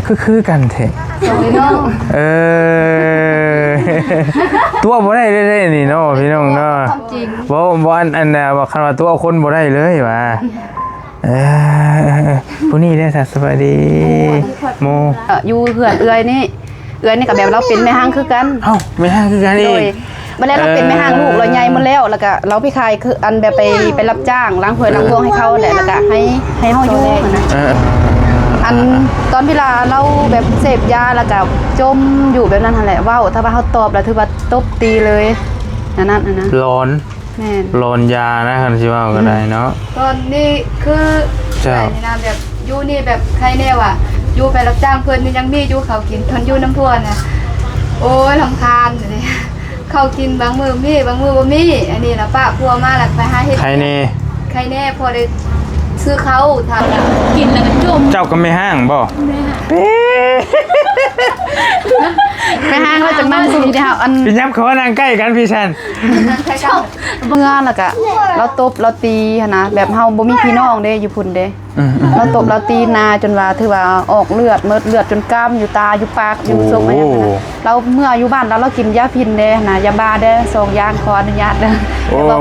ຄື ຄືກັນແທ້ ໂດຍເນາະ ເອີ ຕົວະບໍ່ໄດ້ເດ້ນີ້ເນາະ ພີ່ນ້ອງເນາະ ຄວາມຈິງ ບໍ່ ບໍ່ ອັນ ອັນ ວ່າຄັນວ່າຕົວະຄົນບໍ່ໄດ້ເລີຍວ່າ ເອີ ຜູ້ນີ້ເດ້ ສະ ສະບາຍດີ ໝູ່ ເອີ ຢູ່ເຮືອນເອື້ອຍນີ້ ເອື້ອຍນີ້ກໍແບບລາວເປັນແມ່ຮ້າງຄືກັນ ເອົ້າ ແມ່ຮ້າງຄືກັນອີກ ໂດຍ ບັດແລ້ວລາວເປັນແມ່ຮ້າງ ເອີ ລູກລາວໃຫຍ່ໝົດແລ້ວ ແລ້ວກໍລາວໄປຂາຍ ຄື ອັນແບບໄປ ໄປຮັບຈ້າງລ້າງຖ້ວຍລ້າງບ່ວງໃຫ້ເຂົາແຫຼະ ແລ້ວກໍໃຫ້ ໃຫ້ເຮົາຢູ່ຫັ້ນນະ ເອີ ອັນຕອນເວລາລາວແບບເສບຢາ ແລ້ວກໍຈົມຢູ່ແບບນັ້ນຫັ້ນແຫຼະ ເວົ້າ ຖ້າວ່າເຮົາຕອບແລ້ວຖືວ່າຕົບຕີເລີຍ ອັນນັ້ນ ອັນນັ້ນ ຫຼອນ ແມ່ນ ຫຼອນຢານະ ຄັນຊິເວົ້າກໍໄດ້ເນາະ ອືມ ຕອນນີ້ຄື ເຈົ້າ ແບບຢູ່ນີ້ແບບໃຄແນ່ວ່າ ຢູ່ໄປຮັບຈ້າງເພິ່ນນີ້ຍັງມີຢູ່ເຂົ້າກິນ ເພິ່ນຢູ່ນຳຜົວນະ ໂອ້ຍ ລຳຄານ ເຂົ້າກິນບາງມື້ມີ ບາງມື້ບໍ່ມີ ອັນນີ້ລະປະຜົວມາລະໄປຫາເຮັດ ໃຄແນ່ ໃຄແນ່ ພໍໄດ້ຊື້ເຂົ້າ ຖ້າກິນແລ້ວກໍຈົມ ເຈົ້າກໍແມ່ຮ້າງບໍ່? ແມ່ຮ້າງ ແມ່ຮ້າງລາວຈະນັ່ງຢູ່ທີ່ເຮົາ ອັນ ໄປຫຍັບເຂົ້າມານັ່ງໃກ້ກັນ ພີ່ຊັ້ນ ເມື່ອແລ້ວກະລາວຕົບລາວຕີຫັ້ນນະ ແບບເຮົາບໍ່ມີພີ່ນ້ອງເດ້ ຢູ່ພຸ້ນເດ້ ອືມໆໆ ລາວຕົບລາວຕີໜ້າຈົນວ່າຖືວ່າອອກເລືອດໝົດ ເລືອດຈົນກ້າມ ຢູ່ຕາ ຢູ່ປາກ ຢູ່ສົບ ໂອ້ ອັນຫຍັງຫັ້ນນະ ລາວເມື່ອຢູ່ບ້ານລາວ ລາວກິນຢາຝິ່ນເດ້ຫັ້ນນະ ຢາບ້າເດ້ ສອງຢ່າງ ຂໍອະນຸຍາດເດີ ໂອ້ ແຕ່ວ່າ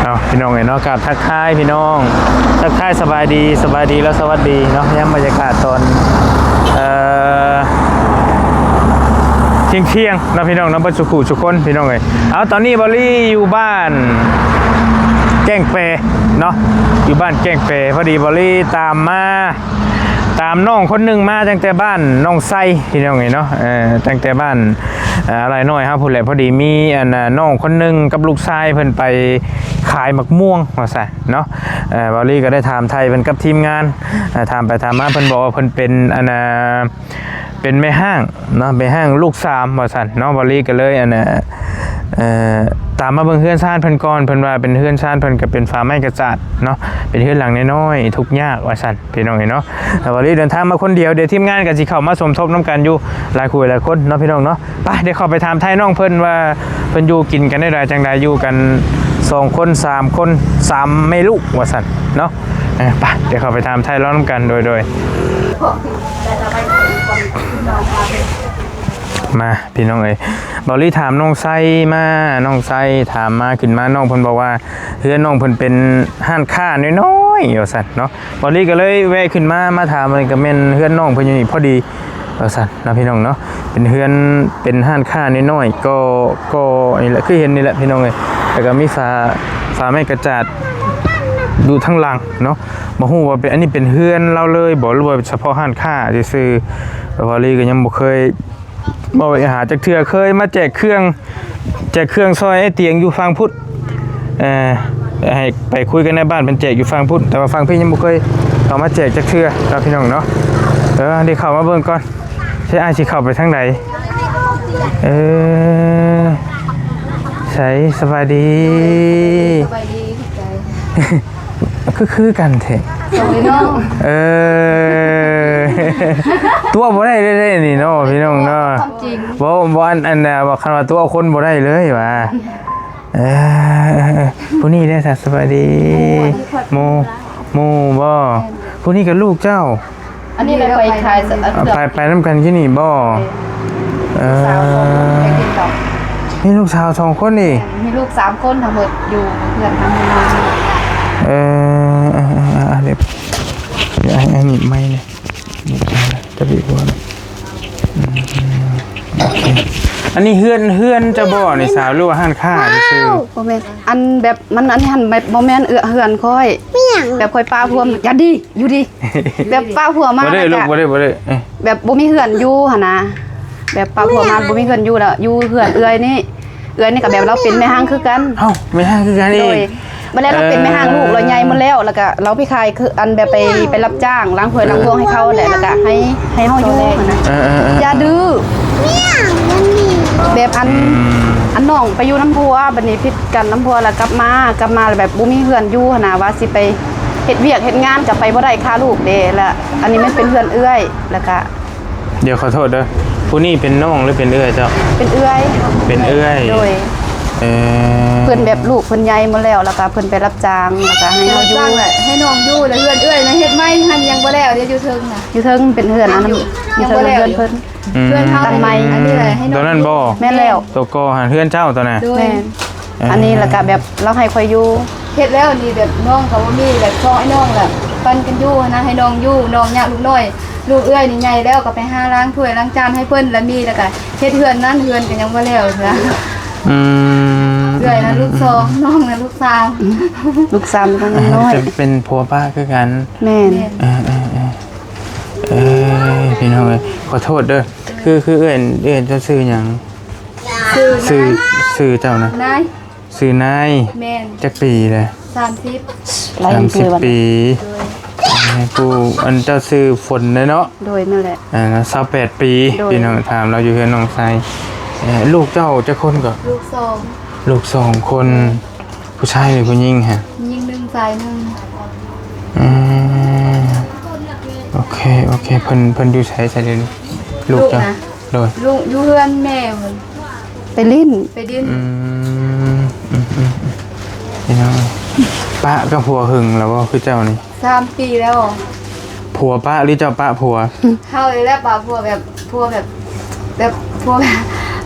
ເອົາ ພີ່ນ້ອງເອີຍເນາະ ກາບທັກທາຍພີ່ນ້ອງ ທັກທາຍສະບາຍດີ ສະບາຍດີ ແລະ ສະຫວັດດີເນາະ ຍາມບັນຍາກາດຕອນ ເອີ ທ່ຽງໆເນາະ ພີ່ນ້ອງເນາະ ເບິດສູ່ຜູ້ສູ່ຄົນ ພີ່ນ້ອງເອີຍ ເອົາ ຕອນນີ້ບາວລີຢູ່ບ້ານແກ້ງແປເນາະ ຢູ່ບ້ານແກ້ງແປ ພໍດີບາວລີຕາມມາ ຕາມນ້ອງຄົນໜຶ່ງມາຕັ້ງແຕ່ບ້ານໜອງໄຊ ພີ່ນ້ອງເອີຍເນາະ ເອີ ຕັ້ງແຕ່ບ້ານ ເອີ ອ້າຍນ້ອຍເຮົາພຸ້ນແຫຼະ ພໍດີມີ ອັນ ນ້ອງຄົນໜຶ່ງກັບລູກຊາຍເພິ່ນໄປຂາຍໝາກມ່ວງວ່າຊັ້ນເນາະ ເອີ ເບົາລີກໍໄດ້ຖາມໄຖ່ເພິ່ນກັບທີມງານ ເອີ ຖາມໄປຖາມມາເພິ່ນບອກວ່າເພິ່ນເປັນ ອັນ ເປັນແມ່ຮ້າງເນາະ ແມ່ຮ້າງລູກສາມວ່າຊັ້ນເນາະ ເບົາລີກໍເລີຍ ອັນ ເອີ ຕາມມາເບິ່ງເຮືອນຊານເພິ່ນກ່ອນ ເພິ່ນວ່າເປັນເຮືອນຊານເພິ່ນກໍເປັນຝາໄມ້ກະຈາດເນາະ ເປັນເຮືອນຫຼັງນ້ອຍໆ ທຸກຍາກວ່າຊັ້ນ ພີ່ນ້ອງເອີຍເນາະ ເອີ ເບົາລີເດີນທາງມາຄົນດຽວ ດຽວທີມງານກໍຊິເຂົ້າມາສົມທົບນຳກັນຢູ່ຫຼາຍຄູ່ຫຼາຍຄົນເນາະ ພີ່ນ້ອງເນາະ ໄປ ດຽວເຂົ້າໄປຖາມໄຖ່ນ້ອງເພິ່ນວ່າ ເພິ່ນຢູ່ກິນກັນແນວໃດ ຈັ່ງໃດ ຢູ່ກັນສອງຄົນ ສາມຄົນ ສາມແມ່ລູກວ່າຊັ້ນເນາະ ເອີ ໄປ ດຽວເຂົ້າໄປຖາມໄຖ່ລາວນຳກັນ ໂດຍ ໂດຍ ມາ ພີ່ນ້ອງເອີຍ ເບົາລີຖາມນ້ອງໄຊມາ ນ້ອງໄຊຖາມມາ ຂຶ້ນມາ ນ້ອງເພິ່ນບອກວ່າ ເຮືອນນ້ອງເພິ່ນເປັນຮ້ານຄ້ານ້ອຍໆ ວ່າຊັ້ນເນາະ ເບົາລີກໍເລີຍແວະຂຶ້ນມາ ມາຖາມ ມັນກໍແມ່ນເຮືອນນ້ອງເພິ່ນຢູ່ນີ້ພໍດີ ວ່າຊັ້ນເນາະ ພີ່ນ້ອງເນາະ ເປັນເຮືອນ ເປັນຮ້ານຄ້ານ້ອຍໆ ກໍ ກໍນີ້ແຫຼະ ຄືເຫັນນີ້ແຫຼະ ພີ່ນ້ອງເອີຍ ແລ້ວກໍມີຝາ ຝາໄມ້ກະຈາດຢູ່ທາງຫຼັງເນາະ ບໍ່ຮູ້ວ່າເປັນ ອັນນີ້ເປັນເຮືອນລາວເລີຍບໍ່ ຫຼືວ່າສະເພາະຮ້ານຄ້າຊື່ໆ ເບົາລີກໍຍັງບໍ່ເຄີຍ ບໍ່ໄປຫາຈັກເທື່ອ ເຄີຍມາແຈກເຄື່ອງ ແຈກເຄື່ອງຊ່ອຍໄອ້ຕຽງຢູ່ຝັ່ງພຸ້ນ ເອີ ໃຫ້ໄປຄຸຍກັນໃນບ້ານເພິ່ນແຈກຢູ່ຝັ່ງພຸ້ນ ແຕ່ວ່າຝັ່ງພີ້ຍັງບໍ່ເຄີຍເຂົ້າມາແຈກຈັກເທື່ອເນາະ ພີ່ນ້ອງເນາະ ເອີ ດຽວເຂົ້າມາເບິ່ງກ່ອນ ໃຊ່ອ້າຍຊິເຂົ້າໄປທາງໃດ ເອີ ໃສ ສະບາຍດີ ສະບາຍດີ ຂອບໃຈ ຄື ຄືກັນແທ້ ໂດຍເນາະ ເອີ ຕົວະບໍ່ໄດ້ເດ້ນີ້ເນາະ ພີ່ນ້ອງເນາະ ຄວາມຈິງ ບໍ່ ບໍ່ ອັນ ອັນ ວ່າຄັນວ່າຕົວະຄົນບໍ່ໄດ້ເລີຍວ່າ ເອີ ຜູ້ນີ້ເດ້ ສະ ສະບາຍດີ ໝູ່ ໝູ່ບໍ່ ຜູ້ນີ້ກໍລູກເຈົ້າ ອັນນີ້ແຫຼະໄປຂາຍ ໄປ ໄປນຳກັນຢູ່ນີ້ບໍ່ ເອີ ມີລູກສາວສອງຄົນນີ້ ມີລູກສາມຄົນທັງໝົດຢູ່ເຮືອນທັງໝົດ ເອີ ດຽວ ອັນນີ້ໄມນີ້ ຈັບອີກບໍ່ ອັນນີ້ເຮືອນ ເຮືອນເຈົ້າບໍ່ນີ້ສາວ ຫຼືວ່າຮ້ານຄ້າຊື່ໆ ບໍ່ແມ່ນ ອັນແບບ ມັນ ອັນນີ້ຫັ້ນແບບບໍ່ແມ່ນເອື້ອ ເຮືອນຂ້ອຍ ແບບຂ້ອຍປະຜົວ ຢ່າດີ ຢູ່ດີ ແບບປະຜົວມາ ບໍ່ໄດ້ລູກ ບໍ່ໄດ້ ບໍ່ໄດ້ ແບບບໍ່ມີເຮືອນຢູ່ຫັ້ນນະ ແບບປະຜົວມາບໍ່ມີເຮືອນຢູ່ ແລ້ວຢູ່ເຮືອນເອື້ອຍນີ້ ເອື້ອຍນີ້ກໍແບບລາວເປັນແມ່ຮ້າງຄືກັນ ເອົ້າ ແມ່ຮ້າງຄືກັນອີກ ໂດຍ ບັດແລ້ວລາວເປັນແມ່ຮ້າງ ເອີ ລູກລາວໃຫຍ່ໝົດແລ້ວ ແລ້ວກໍລາວໄປຂາຍ ຄື ອັນແບບໄປ ໄປຮັບຈ້າງລ້າງຖ້ວຍລ້າງບ່ວງໃຫ້ເຂົາແຫຼະ ແລ້ວກໍໃຫ້ ໃຫ້ເຮົາຢູ່ຫັ້ນນະ ເອີໆໆ ຢ່າດື້ ແບບອັນ ອືມ ອັນນ້ອງໄປຢູ່ນຳຜົວ ບັດນີ້ຜິດກັນນຳຜົວ ແລ້ວກັບມາ ກັບມາແລ້ວແບບບໍ່ມີເຮືອນຢູ່ຫັ້ນນະ ວ່າຊິໄປເຮັດວຽກເຮັດງານກໍໄປບໍ່ໄດ້ ຄາລູກເດ້ ແລ້ວອັນນີ້ມັນເປັນເຮືອນເອື້ອຍ ແລ້ວກໍ ດຽວຂໍໂທດເດີ ຜູ້ນີ້ເປັນນ້ອງ ຫຼື ເປັນເອື້ອຍເຈົ້າ? ເປັນເອື້ອຍ. ເປັນເອື້ອຍ. ໂດຍ. ເອີ ເພິ່ນແບບລູກເພິ່ນໃຫຍ່ໝົດແລ້ວ ແລ້ວກໍເພິ່ນໄປຮັບຈ້າງ ແລ້ວກໍໃຫ້ເຮົາຢູ່. ໃຫ້ນ້ອງຢູ່ ແລ້ວເຮືອນເອື້ອຍນະເຮັດໃໝ່ຫັ້ນຍັງບໍ່ແລ້ວເດ້ ຢູ່ເທິງນະ. ຢູ່ເທິງເປັນເຮືອນອັນນັ້ນ ຢູ່ເທິງເຮືອນເພິ່ນ. ອືມ ເຮືອນເຮົາ ຫຼັງໃໝ່ ອັນນີ້ແຫຼະໃຫ້ນ້ອງ ຕົວນັ້ນບໍ່? ແມ່ນແລ້ວ. ຕົວກໍຫັ້ນເຮືອນເຈົ້າຕົວນະ? ໂດຍ. ແມ່ນ. ອັນນີ້ແລ້ວກໍແບບລາວໃຫ້ຂ້ອຍຢູ່ ເຮັດແລ້ວນີ້ແບບນ້ອງກໍບໍ່ມີ ແບບສອງອ້າຍນ້ອງແຫຼະ ປັນກັນຢູ່ຫັ້ນນະ ໃຫ້ນ້ອງຢູ່ ນ້ອງຍາກລູກນ້ອຍ ລູກເອື້ອຍນີ້ໃຫຍ່ແລ້ວ ກໍໄປຫາລ້າງຖ້ວຍລ້າງຈານໃຫ້ເພິ່ນ ແລ້ວມີ ແລ້ວກໍເຮັດເຮືອນນັ້ນ ເຮືອນກໍຍັງບໍ່ແລ້ວນະ. ອືມ ເອື້ອຍນະລູກສອງ ນ້ອງນະລູກສາມ ລູກສາມກໍຍັງນ້ອຍ. ເປັນ ເປັນຜົວປະຄືກັນ. ແມ່ນ. ເອີ ເອີ ເອີ ເອີ ພີ່ນ້ອງເອີຍ ຂໍໂທດເດີ. ຄື ຄືເອື້ອຍ ເອື້ອຍເຈົ້າຊື່ຫຍັງ? ຊື່ ຊື່ ນາຍ ຊື່ເຈົ້ານະ? ນາຍ. ຊື່ນາຍ. ແມ່ນ. ຈັກປີແລ້ວ? ສາມສິບ ຫຼາຍປີແລ້ວ. ໂດຍ. ຜູ້ ອັນເຈົ້າຊື່ຝົນເດ້ເນາະ? ໂດຍ ແມ່ນແຫຼະ. ອ່າ ຊາວແປດປີ. ໂດຍ. ພີ່ນ້ອງ ຖາມລາວຢູ່ເຮືອນນ້ອງຊາຍ. ເອີ ລູກເຈົ້າຈັກຄົນກໍ? ລູກສອງ. ລູກສອງຄົນ. ໂດຍ. ຜູ້ຊາຍຫຼືຜູ້ຍິງຮະ? ຍິງໜຶ່ງ ຊາຍໜຶ່ງ. ອືມ ໂອເຄ ໂອເຄ. ເພິ່ນ ເພິ່ນຢູ່ໃສ ໃສດຽວນີ້? ລູກເຈົ້າ? ລູກນະ? ໂດຍ. ລູກຢູ່ເຮືອນແມ່ເພິ່ນ ໄປຫຼິ້ນ ໄປຫຼິ້ນ. ອືມ ອືມ ອືມ ອືມ ພີ່ນ້ອງ ປະກັບຜົວຫຶງແລ້ວບໍ່ ຄືເຈົ້ານີ້? ສາມປີແລ້ວ. ຜົວປະ ຫຼື ເຈົ້າປະຜົວ? ເຮົານີ້ແຫຼະປະຜົວ ແບບ ຜົວແບບ ແບບ ຜົວແບບ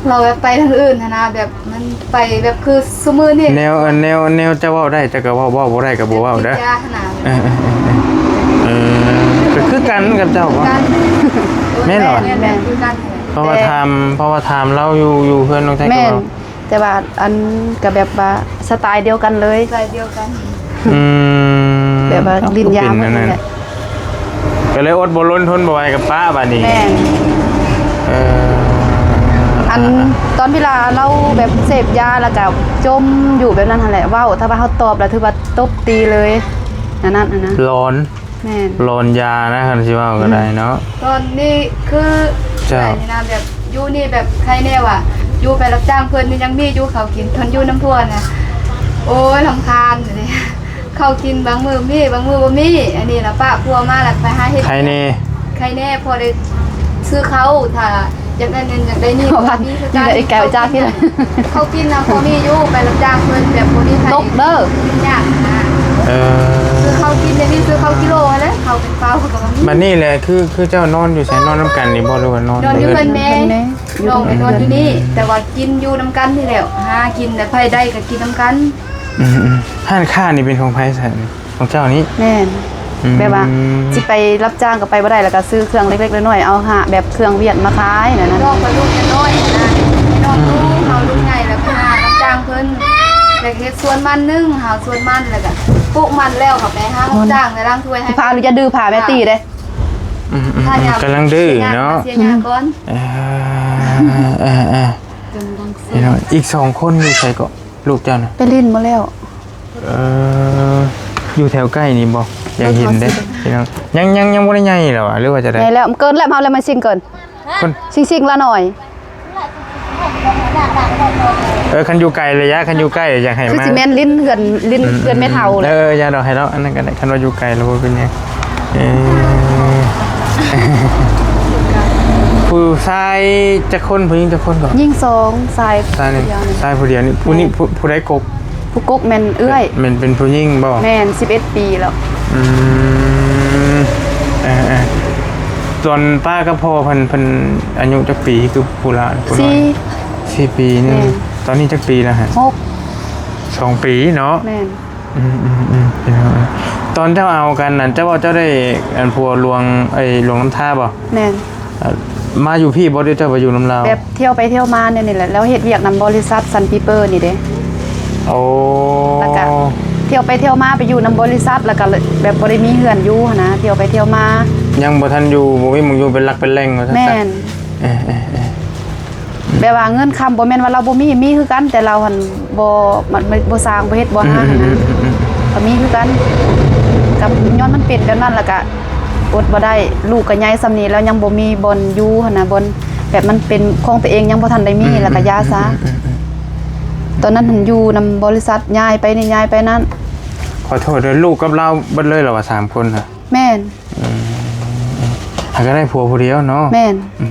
ເວົ້າແບບໄປທາງອື່ນຫັ້ນນະ ແບບ ມັນໄປແບບຄືຊຸມື້ນີ້ ແນວ ແນວ ແນວເຈົ້າເວົ້າໄດ້ ເຈົ້າກໍເວົ້າ ເວົ້າບໍ່ໄດ້ກໍບໍ່ເວົ້າເດີ. ຕິດຢາຫັ້ນນະ. ເອີ ເອີ ເອີ ເອີ ເອີ ກໍຄືກັນກັບເຈົ້າບໍ່? ຄືກັນ. ແມ່ນເຫລອ? ແມ່ນ ແມ່ນ ຄືກັນ. ເພາະວ່າຖາມ ເພາະວ່າຖາມລາວຢູ່ ຢູ່ເຮືອນນ້ອງໄທ ແມ່ນ ກໍເວົ້າ ແຕ່ວ່າອັນ ກໍແບບວ່າສະໄຕດຽວກັນເລີຍ ສະໄຕດຽວກັນ. ອືມ ແບບວ່າຫຼິ້ນຢາເພິ່ນນັ້ນແຫຼະ ກໍເລີຍອົດບໍ່ລົນທົນບໍ່ໄຫວກໍປະບາດນີ້. ແມ່ນ. ເອີ ອັນ ຕອນເວລາລາວແບບເສບຢາ ແລ້ວກໍຈົມຢູ່ແບບນັ້ນຫັ້ນແຫຼະ ເວົ້າ ຖ້າວ່າເຮົາຕອບແລ້ວຖືວ່າຕົບຕີເລີຍ ອັນນັ້ນ ອັນນັ້ນ ຫຼອນ. ແມ່ນ. ຫຼອນຢານະ ຄັນຊິເວົ້າກໍໄດ້ເນາະ. ອືມ ຕອນນີ້ຄື ເຈົ້າ ໃນນີ້ນະ ແບບຢູ່ນີ້ແບບໃຄແນ່ວ່າ ຢູ່ໄປຮັບຈ້າງເພິ່ນນີ້ຍັງມີຢູ່ເຂົ້າກິນ ເພິ່ນຢູ່ນຳຜົວນະ ໂອ້ຍ ລຳຄານ. ເຂົ້າກິນບາງມື້ມີ ບາງມື້ບໍ່ມີ. ອັນນີ້ລະປະຜົວມາລະໄປຫາເຮັດ ໃຄແນ່ ໃຄແນ່ ພໍໄດ້ຊື້ເຂົ້າ ຖ້າຢາກໄດ້ນັ້ນຢາກໄດ້ນີ້ ເພາະວ່າມີຄືກັນ ເຂົ້າກິນນະ ພໍມີຢູ່ ໄປຮັບຈ້າງເພິ່ນແບບບໍ່ມີໃຜ ຕົກເດີ ຍາກນະ. ເອີ ຊື້ເຂົ້າກິນ ດຽວນີ້ຊື້ເຂົ້າກິໂລຫັ້ນແຫຼະ ເຂົ້າເປັນເປົາກໍບໍ່ມີ. ບັດນີ້ແຫຼະ ຄື ຄືເຈົ້ານອນຢູ່ໃສ? ນອນນຳກັນນີ້ບໍ່ ຫຼືວ່ານອນ ນອນຢູ່ເຮືອນແມ່ ນອນຢູ່ນີ້ ແຕ່ວ່າກິນຢູ່ນຳກັນນີ້ແຫຼະ ຫາກິນແຕ່ໃຜໄດ້ກໍກິນນຳກັນ. ອືມໆ ຮ້ານຄ້ານີ້ເປັນຂອງໃຜຊັ້ນ? ຂອງເຈົ້ານີ້? ແມ່ນ. ອືມ ແບບວ່າຊິໄປຮັບຈ້າງກໍໄປບໍ່ໄດ້ ແລ້ວກໍຊື້ເຄື່ອງເລັກໆນ້ອຍໆ ເອົາຫາແບບເຄື່ອງຫວຽດມາຂາຍນັ້ນນະ. ນ້ອງກໍລູກຍັງນ້ອຍນະ ໃຫ້ນ້ອງ ອືມ ລູກ ເຮົາລູກໃຫຍ່ແລ້ວໄປຫາຮັບຈ້າງເພິ່ນ ແລ້ວເຮັດສວນມັນໜຶ່ງ ຫາສວນມັນ ແລ້ວກໍປູກມັນແລ້ວກໍໄປຫາຮັບຈ້າງ ແລ້ວລ້າງຖ້ວຍໃຫ້ ພາ ຢ່າດື້ພາແມ່ຕີເດ້. ອືມໆ ກຳລັງດື້ເນາະ ເສຍຫຍ້າກ່ອນ. ເອີ ເອີ ເອີ ພີ່ນ້ອງ ອີກສອງຄົນຢູ່ໃສເກາະ? ລູກເຈົ້ານະ ໄປຫຼິ້ນໝົດແລ້ວ. ເອີ ຢູ່ແຖວໃກ້ນີ້ບໍ່? ຢາກເຫັນເດ້ ພີ່ນ້ອງ. ຍັງ ຍັງ ຍັງບໍ່ໄດ້ໃຫຍ່ແລ້ວຫວາ ຫຼືວ່າຈະໄດ້? ໃຫຍ່ແລ້ວ ເກີນແລ້ວ ເຮົາແລ້ວມາຊິງເກີນ ຄົນ ຊິງໆລະໜ້ອຍ. ເອີ ຄັນຢູ່ໄກລະຍະ ຄັນຢູ່ໃກ້ຢາກໃຫ້ ຄື ມາ ຊິແມ່ນຫຼິ້ນເຮືອນ ຫຼິ້ນ ອືມ ເຮືອນແມ່ເຖົ້າແຫຼະ. ເອີ ຢ່າດອກ ໃຫ້ລາວ ອັນນັ້ນກໍໄດ້ ຄັນວ່າຢູ່ໄກລະບໍ່ເປັນຫຍັງ. ເອີ ຜູ້ຊາຍຈັກຄົນ? ຜູ້ຍິງຈັກຄົນເກາະ? ຍິງສອງ ຊາຍ ຊາຍໜຶ່ງ ຊາຍຜູ້ດຽວນີ້. ແມ່ນ. ຜູ້ນີ້ ຜູ້ ຜູ້ໃດກົກ? ຜູ້ກົກແມ່ນເອື້ອຍ. ແມ່ນ ເປັນຜູ້ຍິງບໍ່? ແມ່ນ ສິບເອັດປີແລ້ວ. ອືມ ເອີໆ ຕອນປ້າກັບພໍ່ເພິ່ນ ເພິ່ນອາຍຸຈັກປີ? ຄືຜູ້ຫຼ້າ ຜູ້ນ້ອຍ ສີ່ ສີ່ປີໜຶ່ງ. ແມ່ນ. ຕອນນີ້ຈັກປີແລ້ວຮະ? ຫົກ ສອງປີເນາະ. ແມ່ນ. ອືມໆໆ ເປັນຫຍັງ? ຕອນເຈົ້າເອົາກັນນັ້ນ ເຈົ້າວ່າເຈົ້າໄດ້ ອັນ ຜົວຫຼວງ ໄອ້ ຫຼວງນ້ຳທາບໍ່? ແມ່ນ. ເອີ ມາຢູ່ພີ້ບໍ່ ຫຼືເຈົ້າໄປຢູ່ນຳລາວ? ແບບທ່ຽວໄປທ່ຽວມາແນວນີ້ແຫຼະ ແລ້ວເຮັດວຽກນຳບໍລິສັດຊັນປີເປີນີ້ເດ້. ໂອ້ ແລ້ວກະທ່ຽວໄປທ່ຽວມາ ໄປຢູ່ນຳບໍລິສັດ ແລ້ວກະແບບບໍ່ໄດ້ມີເຮືອນຢູ່ຫັ້ນນະ ທ່ຽວໄປທ່ຽວມາ. ຍັງບໍ່ທັນຢູ່ ບໍ່ມີໝ່ອງຢູ່ເປັນຫຼັກເປັນແຫຼ່ງວ່າຊັ້ນ. ແມ່ນ. ເອີໆໆ. ແບບວ່າເງິນຄຳບໍ່ແມ່ນວ່າລາວບໍ່ມີ ມີຄືກັນ ແຕ່ລາວຫັ້ນບໍ່ ມັນ ມັນບໍ່ສ້າງ ບໍ່ເຮັດ ບໍ່ຫາຫັ້ນນະ. ອືມໆໆໆ ກໍມີຄືກັນ ກໍຍ້ອນມັນເປັນແບບນັ້ນ ແລ້ວກໍອົດບໍ່ໄດ້ ລູກກໍໃຫຍ່ສ່ຳນີ້ແລ້ວ ຍັງບໍ່ມີບ່ອນຢູ່ຫັ້ນນະ ບ່ອນແບບມັນເປັນຂອງຕົວເອງ ຍັງບໍ່ທັນໄດ້ມີ. ອືມໆໆໆ ແລ້ວກໍຢ່າຊະ. ອືມໆໆໆ ຕອນນັ້ນຫັ້ນຢູ່ນຳບໍລິສັດ ຍ້າຍໄປນີ້ ຍ້າຍໄປນັ້ນ. ຂໍໂທດເດີ ລູກກັບລາວເບິດເລີຍລະວ່າ ສາມຄົນນະ? ແມ່ນ. ອືມ ຫາກໍໄດ້ຜົວຜູ້ດຽວເນາະ. ແມ່ນ. ອືມ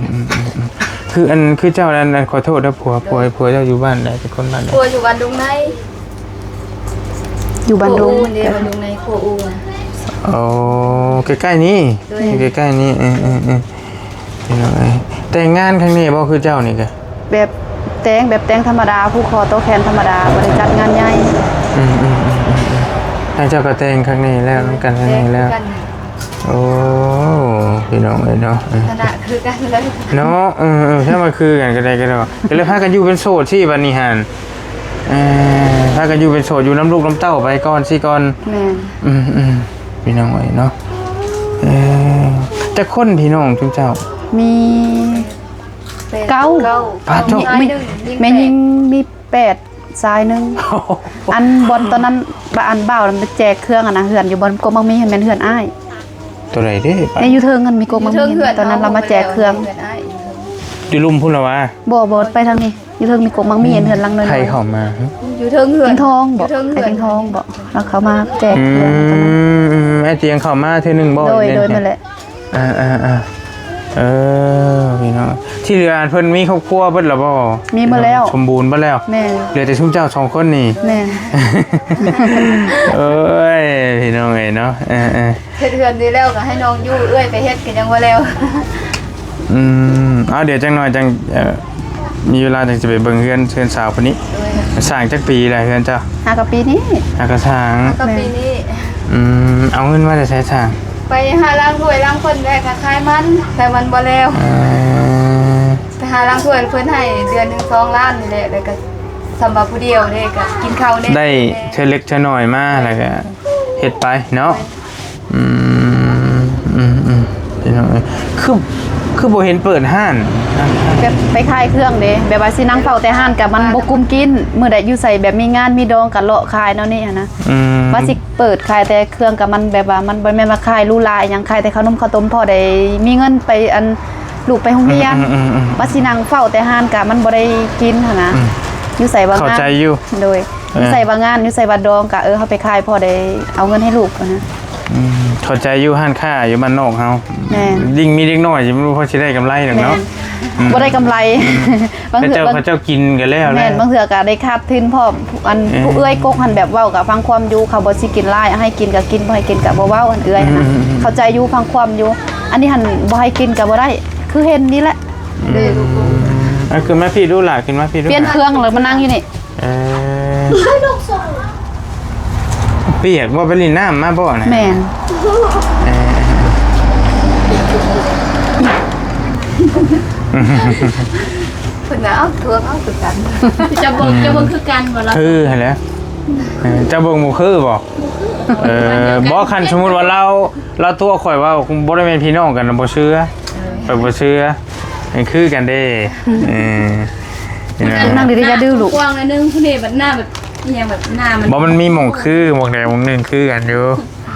ຄືອັນ ຄືເຈົ້ານັ້ນ ອັນ ຂໍໂທດເດີ ຜົວ ຜົວ ຜົວເຈົ້າຢູ່ບ້ານໃດ ເປັນຄົນບ້ານໃດ? ຜົວຢູ່ບ້ານດົງໃນ ຢູ່ບ້ານດົງ ໂຄອູ່ເດ້ ບ້ານດົງໃນ ໂຄອູ່ນະ. ໂອ້ ໃກ້ໆນີ້ ໂດຍ ໃກ້ໆນີ້ ເອີໆໆ ພີ່ນ້ອງເອີຍ ແຕ່ງງານຄັ້ງນີ້ບໍ່ ຄືເຈົ້ານີ້ກະ? ແບບແຕ່ງ ແບບແຕ່ງທຳມະດາ ຜູກຄໍຕໍ່ແຂນທຳມະດາ ບໍ່ໄດ້ຈັດງານໃຫຍ່. ອືມໆ ທາງເຈົ້າກໍແຕ່ງຄັ້ງນີ້ແລ້ວ ນຳກັນຄັ້ງນີ້ແລ້ວ. ໂອ້ ພີ່ນ້ອງເອີຍເນາະ ລັກສະນະຄືກັນເລີຍເນາະ. ເອີ ເອີ ຖ້າວ່າຄືກັນກໍໄດ້ ກໍໄດ້ ກໍເລີຍພາກັນຢູ່ເປັນໂສດຊີ້ບັດນີ້ຫັ້ນ. ເອີ ພາກັນຢູ່ເປັນໂສດ ຢູ່ນຳລູກນຳເຕົ້າໄປກ່ອນຊີ້ກ່ອນ. ແມ່ນ ອືມໆ ພີ່ນ້ອງເອີຍເນາະ. ເອີ ຈັກຄົນພີ່ນ້ອງຈຸມເຈົ້າ? ມີ ເກົ້າ ປາດໂທ້ ແມ່ຍິງມີແປດ ຊາຍໜຶ່ງ. ອັນບ່ອນຕອນນັ້ນ ບ- ອັນບ່າວນັ້ນໄປແຈກເຄື່ອງຫັ້ນນະ ເຮືອນຢູ່ບ່ອນກົກໝາກມີຫັ້ນແມ່ນເຮືອນອ້າຍ. ໂຕໃດເດ້? ໃນຢູ່ເທິງຫັ້ນມີກົກໝາກມີ ຢູ່ເທິງເຮືອນ ຕອນນັ້ນລາວມາແຈກເຄື່ອງ ເຮົາ ເຮືອນອ້າຍ ຢູ່ລຸ່ມພຸ້ນລະຫວາ? ບໍ່ ບໍ່ ໄປທາງນີ້ ຢູ່ເທິງມີກົກໝາກມີ ເຮືອນຫຼັງນ້ອຍໆ. ໃຜເຂົ້າມາ? ຢູ່ເທິງເຮືອນ ທິງທອງບໍ? ຢູ່ເທິງເຮືອນ ທິງທອງບໍ? ລາວເຂົ້າມາແຈກເຄື່ອງ ອືມ ແມ່ຕຽງເຂົ້າມາເທື່ອໜຶ່ງບໍ? ໂດຍ ໂດຍ ແມ່ນແຫຼະ. ອ່າໆໆ ເອີ ພີ່ນ້ອງ ທີ່ເຫຼືອເພິ່ນມີຄອບຄົວເບິດແລ້ວບໍ່? ມີໝົດແລ້ວ ສົມບູນເບິດແລ້ວ. ແມ່ນ ເຫຼືອແຕ່ຊຸມເຈົ້າສອງຄົນນີ້. ແມ່ນ ເອີຍ ພີ່ນ້ອງເອີຍເນາະ ເອີໆ ເຮັດເຮືອນນີ້ແລ້ວກໍໃຫ້ນ້ອງຢູ່ ເອື້ອຍໄປເຮັດກໍຍັງບໍ່ແລ້ວ. ອືມ ເອົາ ດຽວຈັກໜ່ອຍຈັ່ງ ເອີ ມີເວລາຈັ່ງຊິໄປເບິ່ງເຮືອນ ເຮືອນສາວຜູ້ນີ້. ໂດຍ ສ້າງຈັກປີແລ້ວເຮືອນເຈົ້າ? ຫາກະປີນີ້ ຫາກະສ້າງ ຫາກະປີນີ້. ອືມ ເອົາເງິນມາແຕ່ໃສສ້າງ? ໄປຫາລ້າງຖ້ວຍລ້າງຄົນ ແລ້ວກໍຂາຍມັນ ຂາຍມັນບໍ່ແລ້ວ. ເອີ ໄປຫາລ້າງຖ້ວຍ ເພິ່ນໃຫ້ເດືອນໜຶ່ງສອງລ້ານນີ້ແຫຼະ ແລ້ວກໍສຳລັບຜູ້ດຽວເດ້ ກໍກິນເຂົ້າແດ່ ໄດ້ເທື່ອເລັກເທື່ອນ້ອຍມາ ແລ້ວກໍເຮັດໄປເນາະ. ອືມ ອືມໆ ພີ່ນ້ອງເອີຍ ຄື ຄືບໍ່ເຫັນເປີດຮ້ານ? ແບບໄປຂາຍເຄື່ອງເດ້ ແບບວ່າຊິນັ່ງເຝົ້າແຕ່ຮ້ານກະມັນບໍ່ກຸ້ມກິນ ມື້ໃດຢູ່ໃສແບບມີງານມີດອງກະເລາະຂາຍແນວນີ້ຫັ້ນນະ. ອືມ ວ່າຊິເປີດຂາຍແຕ່ເຄື່ອງກະມັນແບບວ່າມັນບໍ່ແມ່ນວ່າຂາຍຫຼູຫຼາອີ່ຫຍັງ ຂາຍແຕ່ເຂົ້າໜົມເຂົ້າຕົ້ມ ພໍໄດ້ມີເງິນໄປອັນ ລູກໄປໂຮງຮຽນ. ອືມໆໆໆ ວ່າຊິນັ່ງເຝົ້າແຕ່ຮ້ານກະມັນບໍ່ໄດ້ກິນຫັ້ນນະ. ອືມ ຢູ່ໃສວ່າງານ ເຂົ້າໃຈຢູ່ ໂດຍ ເອີ ຢູ່ໃສວ່າງານ ຢູ່ໃສວ່າດອງກະ ເອີ ເຮົາໄປຂາຍພໍໄດ້ເອົາເງິນໃຫ້ລູກຫັ້ນນະ. ອືມ ເຂົ້າໃຈຢູ່ ຮ້ານຄ້າຢູ່ບ້ານນອກເຮົາ. ແມ່ນ ຍິ່ງມີເດັກນ້ອຍ ບໍ່ຮູ້ເຂົາຊິໄດ້ກຳໄລດອກເນາະ. ແມ່ນ ອືມ ບໍ່ໄດ້ກຳໄລ ບາງເທື່ອ ເຂົາເຈົ້າ ເຂົາເຈົ້າກິນກໍແລ້ວແຫຼະ. ແມ່ນ ບາງເທື່ອກໍໄດ້ຂາດທຶນພ້ອມ ອັນ ເອີ ຜູ້ເອື້ອຍກົກຫັ້ນແບບເວົ້າກໍຟັງຄວາມຢູ່ ເຂົາບໍ່ຊິກິນຫຼາຍ ໃຫ້ກິນກໍກິນ ບໍ່ໃຫ້ກິນກໍບໍ່ເວົ້າ ອັນເອື້ອຍຫັ້ນນະ. ອືມໆໆ ເຂົ້າໃຈຢູ່ ຟັງຄວາມຢູ່ ອັນນີ້ຫັ້ນບໍ່ໃຫ້ກິນກໍບໍ່ໄດ້ ຄືເຫັນນີ້ແຫຼະ. ອືມ ເອີ ຂຶ້ນມາພີ້ດູຫຼ້າ ຂຶ້ນມາພີ້ດູ. ປ່ຽນເຄື່ອງແລ້ວມານັ່ງຢູ່ນີ້. ເອີ ປຽກບໍ່? ໄປຫຼິ້ນນ້ຳມາບໍ່ນະ? ແມ່ນ ເອີ ເພິ່ນວ່າ ເອົ້າ ທວງເອົາຄືກັນ. ຈະເບິ່ງ ຈະເບິ່ງຄືກັນບໍ່ລະ? ຄືຫັ້ນແຫຼະ. ເອີ ເຈົ້າເບິ່ງບໍ່ຄືບໍ່? ເອີ ບໍ່ ຄັນສົມມຸດວ່າລາວ ລາວຕົວະຂ້ອຍວ່າບໍ່ໄດ້ແມ່ນພີ່ນ້ອງກັນ ບໍ່ເຊື່ອ. ເອີ ຂ້ອຍບໍ່ເຊື່ອ ມັນຄືກັນເດ້. ເອີ ພີ່ນ້ອງ ນັ່ງດີໆ ຢ່າດື້ລູກ ກວ້າງໜ້ອຍໜຶ່ງ ຜູ້ນີ້ບັດໜ້າແບບອີ່ຫຍັງ ແບບໜ້າມັນ ບໍ່ ມັນມີໝ່ອງຄື ໝ່ອງໃດໝ່ອງໜຶ່ງຄືກັນຢູ່.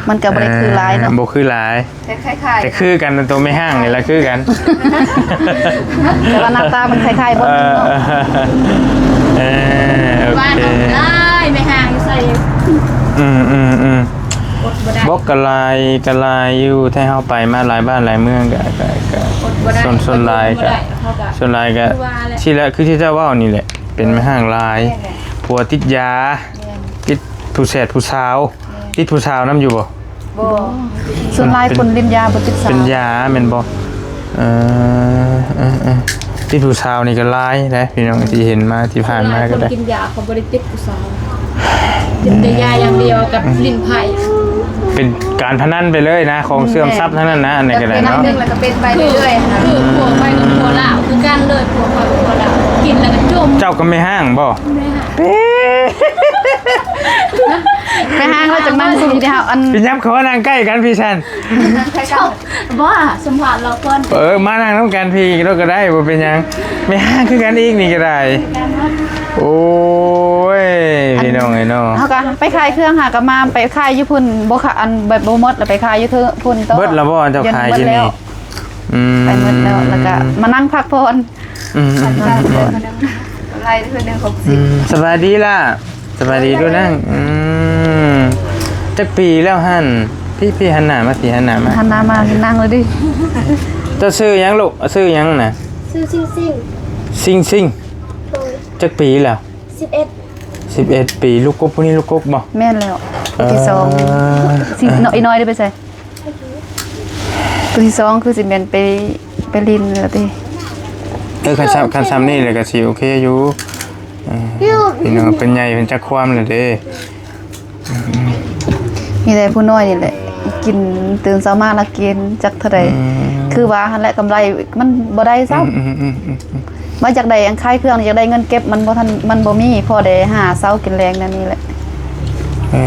ມັນກໍບໍ່ໄດ້ຄືຫຼາຍເນາະ ເອີ ບໍ່ຄືຫຼາຍ ແຕ່ຄ້າຍໆ ແຕ່ຄືກັນ ໂຕແມ່ຮ້າງນີ້ລະຄືກັນ ແຕ່ວ່າໜ້າຕາມັນຄ້າຍໆ ບໍ່ ເອີ ເນາະ. ເອີ ໂອເຄ ວ່າເອົາໄດ້ ແມ່ຮ້າງຢູ່ໃສ? ອືມໆໆ ອົດບໍ່ໄດ້ ບໍ່ ກະຫຼາຍ ກະຫຼາຍຢູ່ ແຕ່ເຮົາໄປມາຫຼາຍບ້ານຫຼາຍເມືອງ ກະ ກະ ກະ ອົດບໍ່ໄດ້ ສ່ວນ ສ່ວນຫຼາຍກະ ເຮົາກະ ສ່ວນຫຼາຍກະ ຄືວ່າແຫຼະ ທີ່ລະ ຄືທີ່ເຈົ້າເວົ້ານີ້ແຫຼະ ເປັນແມ່ຮ້າງຫຼາຍ ແມ່ນແຫຼະ ຜົວຕິດຢາ ແມ່ນ ຕິດຜູ້ແສດຜູ້ສາວ ແມ່ນ ຕິດຜູ້ສາວນຳຢູ່ບໍ່? ບໍ່ ສ່ວນຫຼາຍຄົນຫຼິ້ນຢາບໍ່ຕິດສາວ ເປັນຢາແມ່ນບໍ່? ເອີ ເອີ ເອີ ຕິດຜູ້ສາວນີ້ກໍຫຼາຍເດ້ ພີ່ນ້ອງທີ່ເຫັນມາທີ່ຜ່ານມາກໍໄດ້ ຄົນກິນຢາເຂົາບໍ່ໄດ້ຕິດຜູ້ສາວ ຕິດແຕ່ຢາຢ່າງດຽວກັບຫຼິ້ນໄພ້ ເປັນການພະນັນໄປເລີຍນະ ຂອງເສື່ອມຊັບທັງນັ້ນນະ ອັນນີ້ກໍໄດ້ເນາະ ແລ້ວກໍເປັນໄປເລື້ອຍໆ ຄືຜົວຂ້ອຍກັບຜົວລາວຄືກັນເລີຍ ຜົວຂ້ອຍກັບຜົວລາວ ກິນແລ້ວກໍຈົມ ເຈົ້າກໍແມ່ຮ້າງບໍ່? ແມ່ຮ້າງ ແມ່ຮ້າງ ເຮົາຈະນັ່ງຢູ່ທີ່ເຮົາ ອັນ ໄປຫຍັບເຂົ້າມານັ່ງໃກ້ກັນພີ້ຊັ້ນ ບໍ່ ສຳພາດລາວກ່ອນ ເອີ ມານັ່ງນຳກັນພີ້ກໍໄດ້ ບໍ່ເປັນຫຍັງ ແມ່ຮ້າງຄືກັນອີກນີ້ກໍໄດ້ ໂອ້ຍ ພີ່ນ້ອງເອີຍເນາະ ເຮົາກໍໄປຂາຍເຄື່ອງ ຫາກໍມາໄປຂາຍຢູ່ພຸ້ນ ບໍ່ຂາຍ ອັນ ແບບບໍ່ໝົດ ແລ້ວໄປຂາຍຢູ່ເທິງພຸ້ນຕໍ່ ເບິດແລ້ວບໍ່ ເຈົ້າຂາຍຢູ່ນີ້? ອືມ ໄປໝົດແລ້ວ ແລ້ວກໍມານັ່ງພັກຜ່ອນ ອືມໆໆ ກຳໄລເທື່ອໜຶ່ງຫົກສິບ ອືມ ສະບາຍດີລະ ສະບາຍດີດູນາງ ອືມ ຈັກປີແລ້ວຫັ້ນ? ພີ້ ພີ້ ຫັນໜ້າມາ ພີ້ ຫັນໜ້າມາ ຫັນໜ້າມາ ນັ່ງເລີຍດິ ເຈົ້າຊື່ຫຍັງລູກ? ຊື່ຫຍັງນະ? ຊື່ຊິງຊິງ ຊິງຊິງ ໂດຍ ຈັກປີແລ້ວ? ສິບເອັດ ສິບເອັດປີ. ລູກກົກຜູ້ນີ້ ລູກກົກບໍ່? ແມ່ນແລ້ວ ຜູ້ທີສອງ. ເອີ ຊິງ ນ້ອຍ ອີນ້ອຍໄດ້ໄປໃສ? ຜູ້ທີສອງຄືຊິແມ່ນໄປ ໄປຫຼິ້ນແລ້ວຕິ. ເອີ ຄັນຊ່ຳ ຄັນຊ່ຳນີ້ແຫຼະກໍຊິໂອເຄຢູ່. ເອີ ພີ່ນ້ອງເພິ່ນໃຫຍ່ເພິ່ນຈັກຄວາມແລ້ວເດ້. ມີແຕ່ຜູ້ນ້ອຍນີ້ແຫຼະ ກິນ ຕື່ນເຊົ້າມາລະກິນ ຈັກເທົ່າໃດ. ອືມ ຄືວ່າຫັ້ນແຫຼະ ກຳໄລມັນບໍ່ໄດ້ຊ້ຳ. ອືມໆໆໆ ວ່າຢາກໄດ້ອັນຂາຍເຄື່ອງ ຢາກໄດ້ເງິນເກັບ ມັນບໍ່ທັນ ມັນບໍ່ມີ ພໍໄດ້ຫາເຊົ້າກິນແລງແນວນີ້ແຫຼະ. ເອີ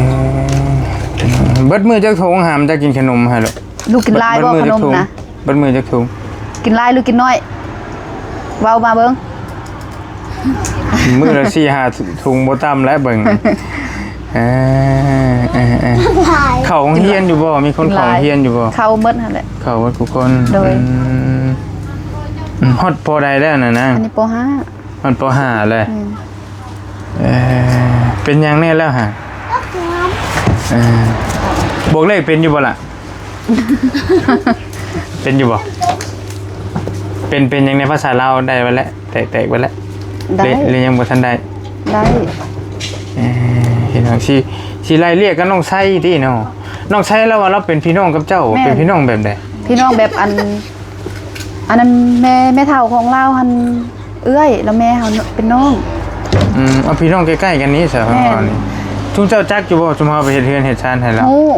ເບິດມື້ຈັກຖົງຫາມ ຈະກິນຂະໜົມຫັ້ນລະ? ລູກກິນຫຼາຍບໍ່ຂະໜົມນະ? ເບິດມື້ຈັກຖົງ? ກິນຫຼາຍຫຼືກິນໜ້ອຍ? ເວົ້າມາເບິ່ງ. ມື້ລະສີ່ຫ້າຖົງບໍ່ຕ່ຳແລ້ວເບິ່ງ. ເອີ ເອີ ເອີ ເຂົ້າໂຮງຮຽນຢູ່ບໍ່? ມີຄົນເຂົ້າໂຮງຮຽນຢູ່ບໍ່? ເຂົ້າໝົດຫັ້ນແຫຼະ ເຂົ້າໝົດທຸກຄົນ. ໂດຍ ອືມ ອືມ ຮອດ ປໍ ໃດແລ້ວນະນາງ? ອັນນີ້ ປໍ ຫ້າ ຮອດ ປໍ ຫ້າ ແລ້ວ. ອືມ ເອີ ເປັນຫຍັງແນ່ແລ້ວຫາ? ເອີ ບວກເລກເປັນຢູ່ບໍ່ລະ? ເປັນຢູ່ບໍ່? ເປັນ ເປັນຫຍັງໃນພາສາລາວໄດ້ໄວ້ແລ້ວ ແຕກ ແຕກໄວ້ແລ້ວ. ໄດ້ ຫຼື ຫຼືຍັງບໍ່ທັນໄດ້? ໄດ້. ເອີ ພີ່ນ້ອງ ຊິ ຊິໄລ່ລຽກກັບນ້ອງໄຊຕິເນາະ. ນ້ອງໄຊລາວວ່າລາວເປັນພີ່ນ້ອງກັບເຈົ້າ. ແມ່ນ ເປັນພີ່ນ້ອງແບບໃດ? ພີ່ນ້ອງແບບອັນ ອັນນັ້ນແມ່ ແມ່ເຖົ້າຂອງລາວຫັ້ນເອື້ອຍ ແລ້ວແມ່ເຮົາເປັນນ້ອງ. ອືມ ເອົາ ພີ່ນ້ອງໃກ້ໆກັນນີ້ຊະ. ແມ່ນ ເຮົານີ້ ຊຸມເຈົ້າຈັກຢູ່ບໍ່? ຊຸມເຮົາໄປເຮັດເຮືອນເຮັດຊານໃຫ້ລາວ. ຮູ້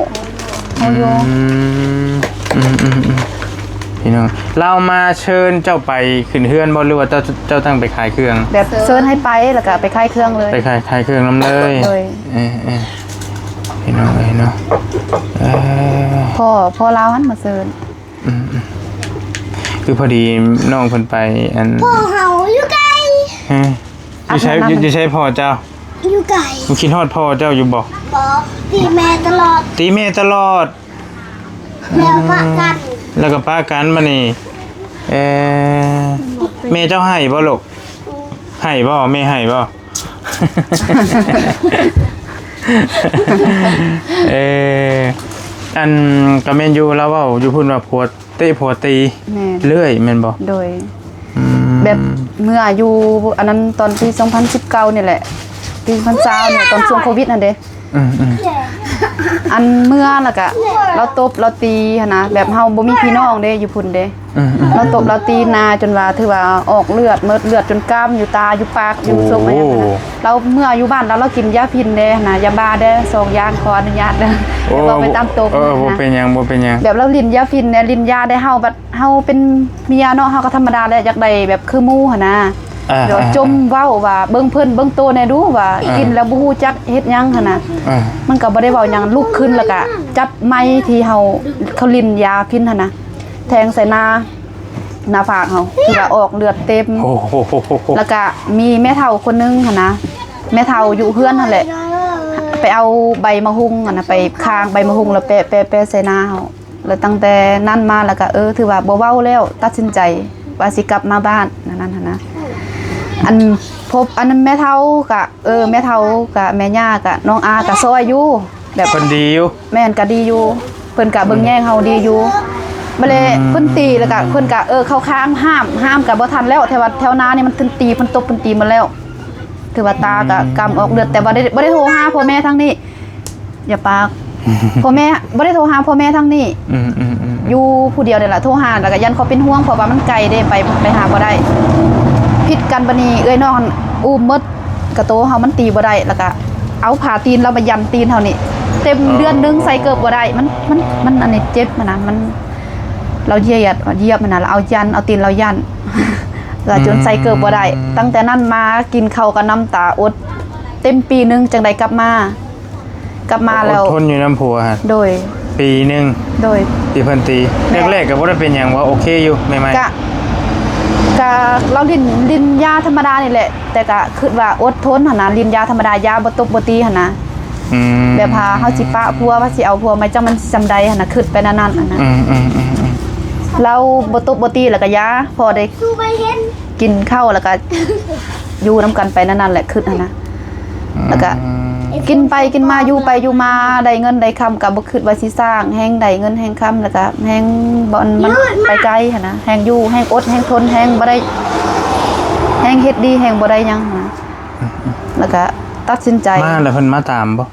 ຮູ້ຢູ່. ອືມ ອືມໆໆ ພີ່ນ້ອງ ລາວມາເຊີນເຈົ້າໄປຂຶ້ນເຮືອນບໍ່ ຫຼືວ່າເຈົ້າ ເຈົ້າຕັ້ງໄປຂາຍເຄື່ອງ? ແບບເຊີນໃຫ້ໄປ ແລ້ວກໍໄປຂາຍເຄື່ອງເລີຍ. ໄປຂາຍ ຂາຍເຄື່ອງນຳເລີຍ. ໂດຍ ເອີໆ ພີ່ນ້ອງເອີຍເນາະ. ເອີ ພໍ່ ພໍ່ລາວຫັ້ນມາເຊີນ. ອືມໆ ຄືພໍດີນ້ອງເພິ່ນໄປ ອັນ ພໍ່ເຮົາຢູ່ໄກ. ຮະ ຢູ່ໃສ? ຢູ່ໃສພໍ່ເຈົ້າ? ຢູ່ໄກ. ບໍ່ຄິດຮອດພໍ່ເຈົ້າຢູ່ບໍ່? ບໍ່ ຕີແມ່ຕະຫຼອດ ຕີແມ່ຕະຫຼອດ. ແລ້ວປະກັນ ແລ້ວກໍປະກັນ. ບາດນີ້ ເອີ ແມ່ເຈົ້າໄຫ້ບໍ່ລູກ? ອືມ ໄຫ້ບໍ່? ແມ່ໄຫ້ບໍ່? ເອີ ອັນ ກໍແມ່ນຢູ່ ລາວເວົ້າຢູ່ພຸ້ນວ່າຜົວເຕະຜົວຕີ. ແມ່ນ ເລື້ອຍແມ່ນບໍ່? ໂດຍ ອືມ ແບບເມື່ອຢູ່ອັນນັ້ນ ຕອນປີສອງພັນສິບເກົ້ານີ້ແຫຼະ ປີສອງພັນຊາວນີ້ ຕອນຊ່ວງໂຄວິດຫັ້ນເດ້. ອືມໆ ອັນເມື່ອ ແລ້ວກະລາວຕົບລາວຕີຫັ້ນນະ ແບບເຮົາບໍ່ມີພີ່ນ້ອງເດ້ ຢູ່ພຸ້ນເດ້. ອືມໆ ລາວຕົບລາວຕີນາ ຈົນວ່າຖືວ່າອອກເລືອດໝົດ ເລືອດຈົນກ້າມ ຢູ່ຕາ ຢູ່ປາກ ຢູ່ສົບ ໂອ້ ອັນຫຍັງຫັ້ນນະ. ລາວເມື່ອຢູ່ບ້ານລາວ ລາວກິນຢາຝິ່ນເດ້ຫັ້ນນະ ຢາບ້າເດ້ ສອງຢ່າງ ຂໍອະນຸຍາດເດີ. ໂອ້ ເວົ້າໄປຕາມຕົງ ເອີ ຫັ້ນນະ ບໍ່ເປັນຫຍັງ ບໍ່ເປັນຫຍັງ. ແບບລາວຫຼິ້ນຢາຝິ່ນແດ່ ຫຼິ້ນຢາແດ່ ເຮົາບັດ ເຮົາເປັນເມຍເນາະ ເຮົາກໍທຳມະດາແຫຼະ ຢາກໄດ້ແບບຄືໝູ່ຫັ້ນນະ. ອ່າ ແລ້ວ ອ່າ ຈົ່ມເວົ້າວ່າ ເບິ່ງເພິ່ນເບິ່ງໂຕແດ່ດູ ວ່າ ອ່າ ກິນແລ້ວບໍ່ຮູ້ຈັກເຮັດຫຍັງຫັ້ນນະ. ອ່າ ມັນກໍບໍ່ໄດ້ເວົ້າຫຍັງ ລຸກຂຶ້ນແລ້ວກໍຈັບໄມ້ທີ່ເຮົາ ເຂົາຫຼິ້ນຢາຝິ່ນຫັ້ນນະ ແທງໃສ່ໜ້າ ໜ້າຜາກເຮົາ ທີ່ວ່າອອກເລືອດເຕັມ. ໂອ້ໂຫ ແລ້ວກໍມີແມ່ເຖົ້າຄົນໜຶ່ງຫັ້ນນະ ແມ່ເຖົ້າຢູ່ເຮືອນຫັ້ນແຫຼະ ໄປເອົາໃບໝາກຫຸ່ງຫັ້ນນະ ໄປຄາງໃບໝາກຫຸ່ງ ແລ້ວແປະ ແປະ ແປະໃສ່ໜ້າເຮົາ. ແລ້ວຕັ້ງແຕ່ນັ້ນມາແລ້ວກໍ ເອີ ຖືວ່າບໍ່ເວົ້າແລ້ວ ຕັດສິນໃຈວ່າຊິກັບມາບ້ານ ອັນນັ້ນຫັ້ນນະ. ອັນ ພົບ ອັນນັ້ນແມ່ເຖົ້າກະ ເອີ ແມ່ເຖົ້າກະ ແມ່ຍ່າກະ ນ້ອງອາກະຊ່ອຍຢູ່ ແບບເພິ່ນດີຢູ່. ແມ່ນ ກະດີຢູ່ ເພິ່ນກະເບິ່ງແຍງເຮົາດີຢູ່. ບາດແລ້ວ ອືມ ເພິ່ນຕີແລ້ວກະ ເພິ່ນກະ ເອີ ເຂົ້າຂ້າງຫ້າມ ຫ້າມກະບໍ່ທັນແລ້ວ ແຕ່ວ່າແຖວໜ້ານີ້ມັນເພິ່ນຕີ ເພິ່ນຕົບ ເພິ່ນຕີໝົດແລ້ວ. ຖືວ່າຕາກະ ອືມ ກຳອອກເລືອດ ແຕ່ວ່າບໍ່ໄດ້ ບໍ່ໄດ້ໂທຫາພໍ່ແມ່ທາງນີ້. ຢ່າປາກ ພໍ່ແມ່ ບໍ່ໄດ້ໂທຫາພໍ່ແມ່ທາງນີ້. ອືມໆໆໆ ຢູ່ຜູ້ດຽວນີ້ລະ ໂທຫາແລ້ວກໍຢ້ານເຂົາເປັນຫ່ວງ ເພາະວ່າມັນໄກເດ້ ໄປ ໄປຫາບໍ່ໄດ້ ຜິດກັນ. ບາດນີ້ເອື້ອຍນ້ອງຫັ້ນອູ້ມໝົດ ກະໂຕເຮົາມັນຕີບໍ່ໄດ້ ແລ້ວກໍເອົາຜ້າຕີນລາວມາຢັນຕີນເຮົານີ້ ເຕັມເດືອນໜຶ່ງ ອໍ ໃສ່ເກີບບໍ່ໄດ້. ມັນ ມັນ ມັນອັນນີ້ເຈັບຫັ້ນນະ ມັນ ລາວຢຽດ ຢຽບຫັ້ນນະ ລາວເອົາຢັນ ເອົາຕີນລາວຢັນ ລະຈົນໃສ່ເກີບບໍ່ໄດ້. ອືມ ຕັ້ງແຕ່ນັ້ນມາກິນເຂົ້າກັບນ້ຳຕາອົດ ເຕັມປີໜຶ່ງຈຶ່ງໄດ້ກັບມາ. ກັບມາແລ້ວ ອົດທົນຢູ່ນຳຜົວຫັ້ນ ໂດຍ ປີໜຶ່ງ ໂດຍ ທີ່ເພິ່ນຕີ. ແມ່ນ ແລກໆກໍບໍ່ໄດ້ເປັນຫຍັງ ວ່າໂອເຄຢູ່ໃໝ່ໆ ກະ ກະລາວຫຼິ້ນ ຫຼິ້ນຢາທຳມະດານີ້ແຫຼະ ແຕ່ກະຄິດວ່າອົດທົນຫັ້ນນະ ຫຼິ້ນຢາທຳມະດາ ຢາບໍ່ຕົບບໍ່ຕີຫັ້ນນະ. ອືມ ແບບວ່າເຮົາຊິປະຜົວ ວ່າຊິເອົາຜົວໃໝ່ ຈັກມັນສ່ຳໃດຫັ້ນນະ ຄິດໄປແນວນັ້ນຫັ້ນນະ. ອືມໆໆໆ ລາວບໍ່ຕົບບໍ່ຕີແລ້ວກະຢ່າ ພໍໄດ້ ສູ່ໄປເຫັນ ກິນເຂົ້າແລ້ວກະຢູ່ນຳກັນໄປນັ້ນໆແຫຼະ ຄຶດຫັ້ນນະ. ແລ້ວກະ ອືມ ກິນໄປກິນມາ ຢູ່ໄປຢູ່ມາ ໄດ້ເງິນໄດ້ຄຳ ກໍບໍ່ຄິດວ່າຊິສ້າງ ແຮ່ງໄດ້ເງິນແຮ່ງຄຳ ແລ້ວກໍແຮ່ງ ມັນໄປໄກຫັ້ນນະ ແຮ່ງຢູ່ ແຮ່ງອົດ ແຮ່ງທົນ ແຮ່ງບໍ່ໄດ້ ແຮ່ງເຮັດດີ ແຮ່ງບໍ່ໄດ້ຫຍັງຫັ້ນນະ ແລ້ວກໍຕັດສິນໃຈ ມາແລ້ວເພິ່ນມາຕາມບໍ່?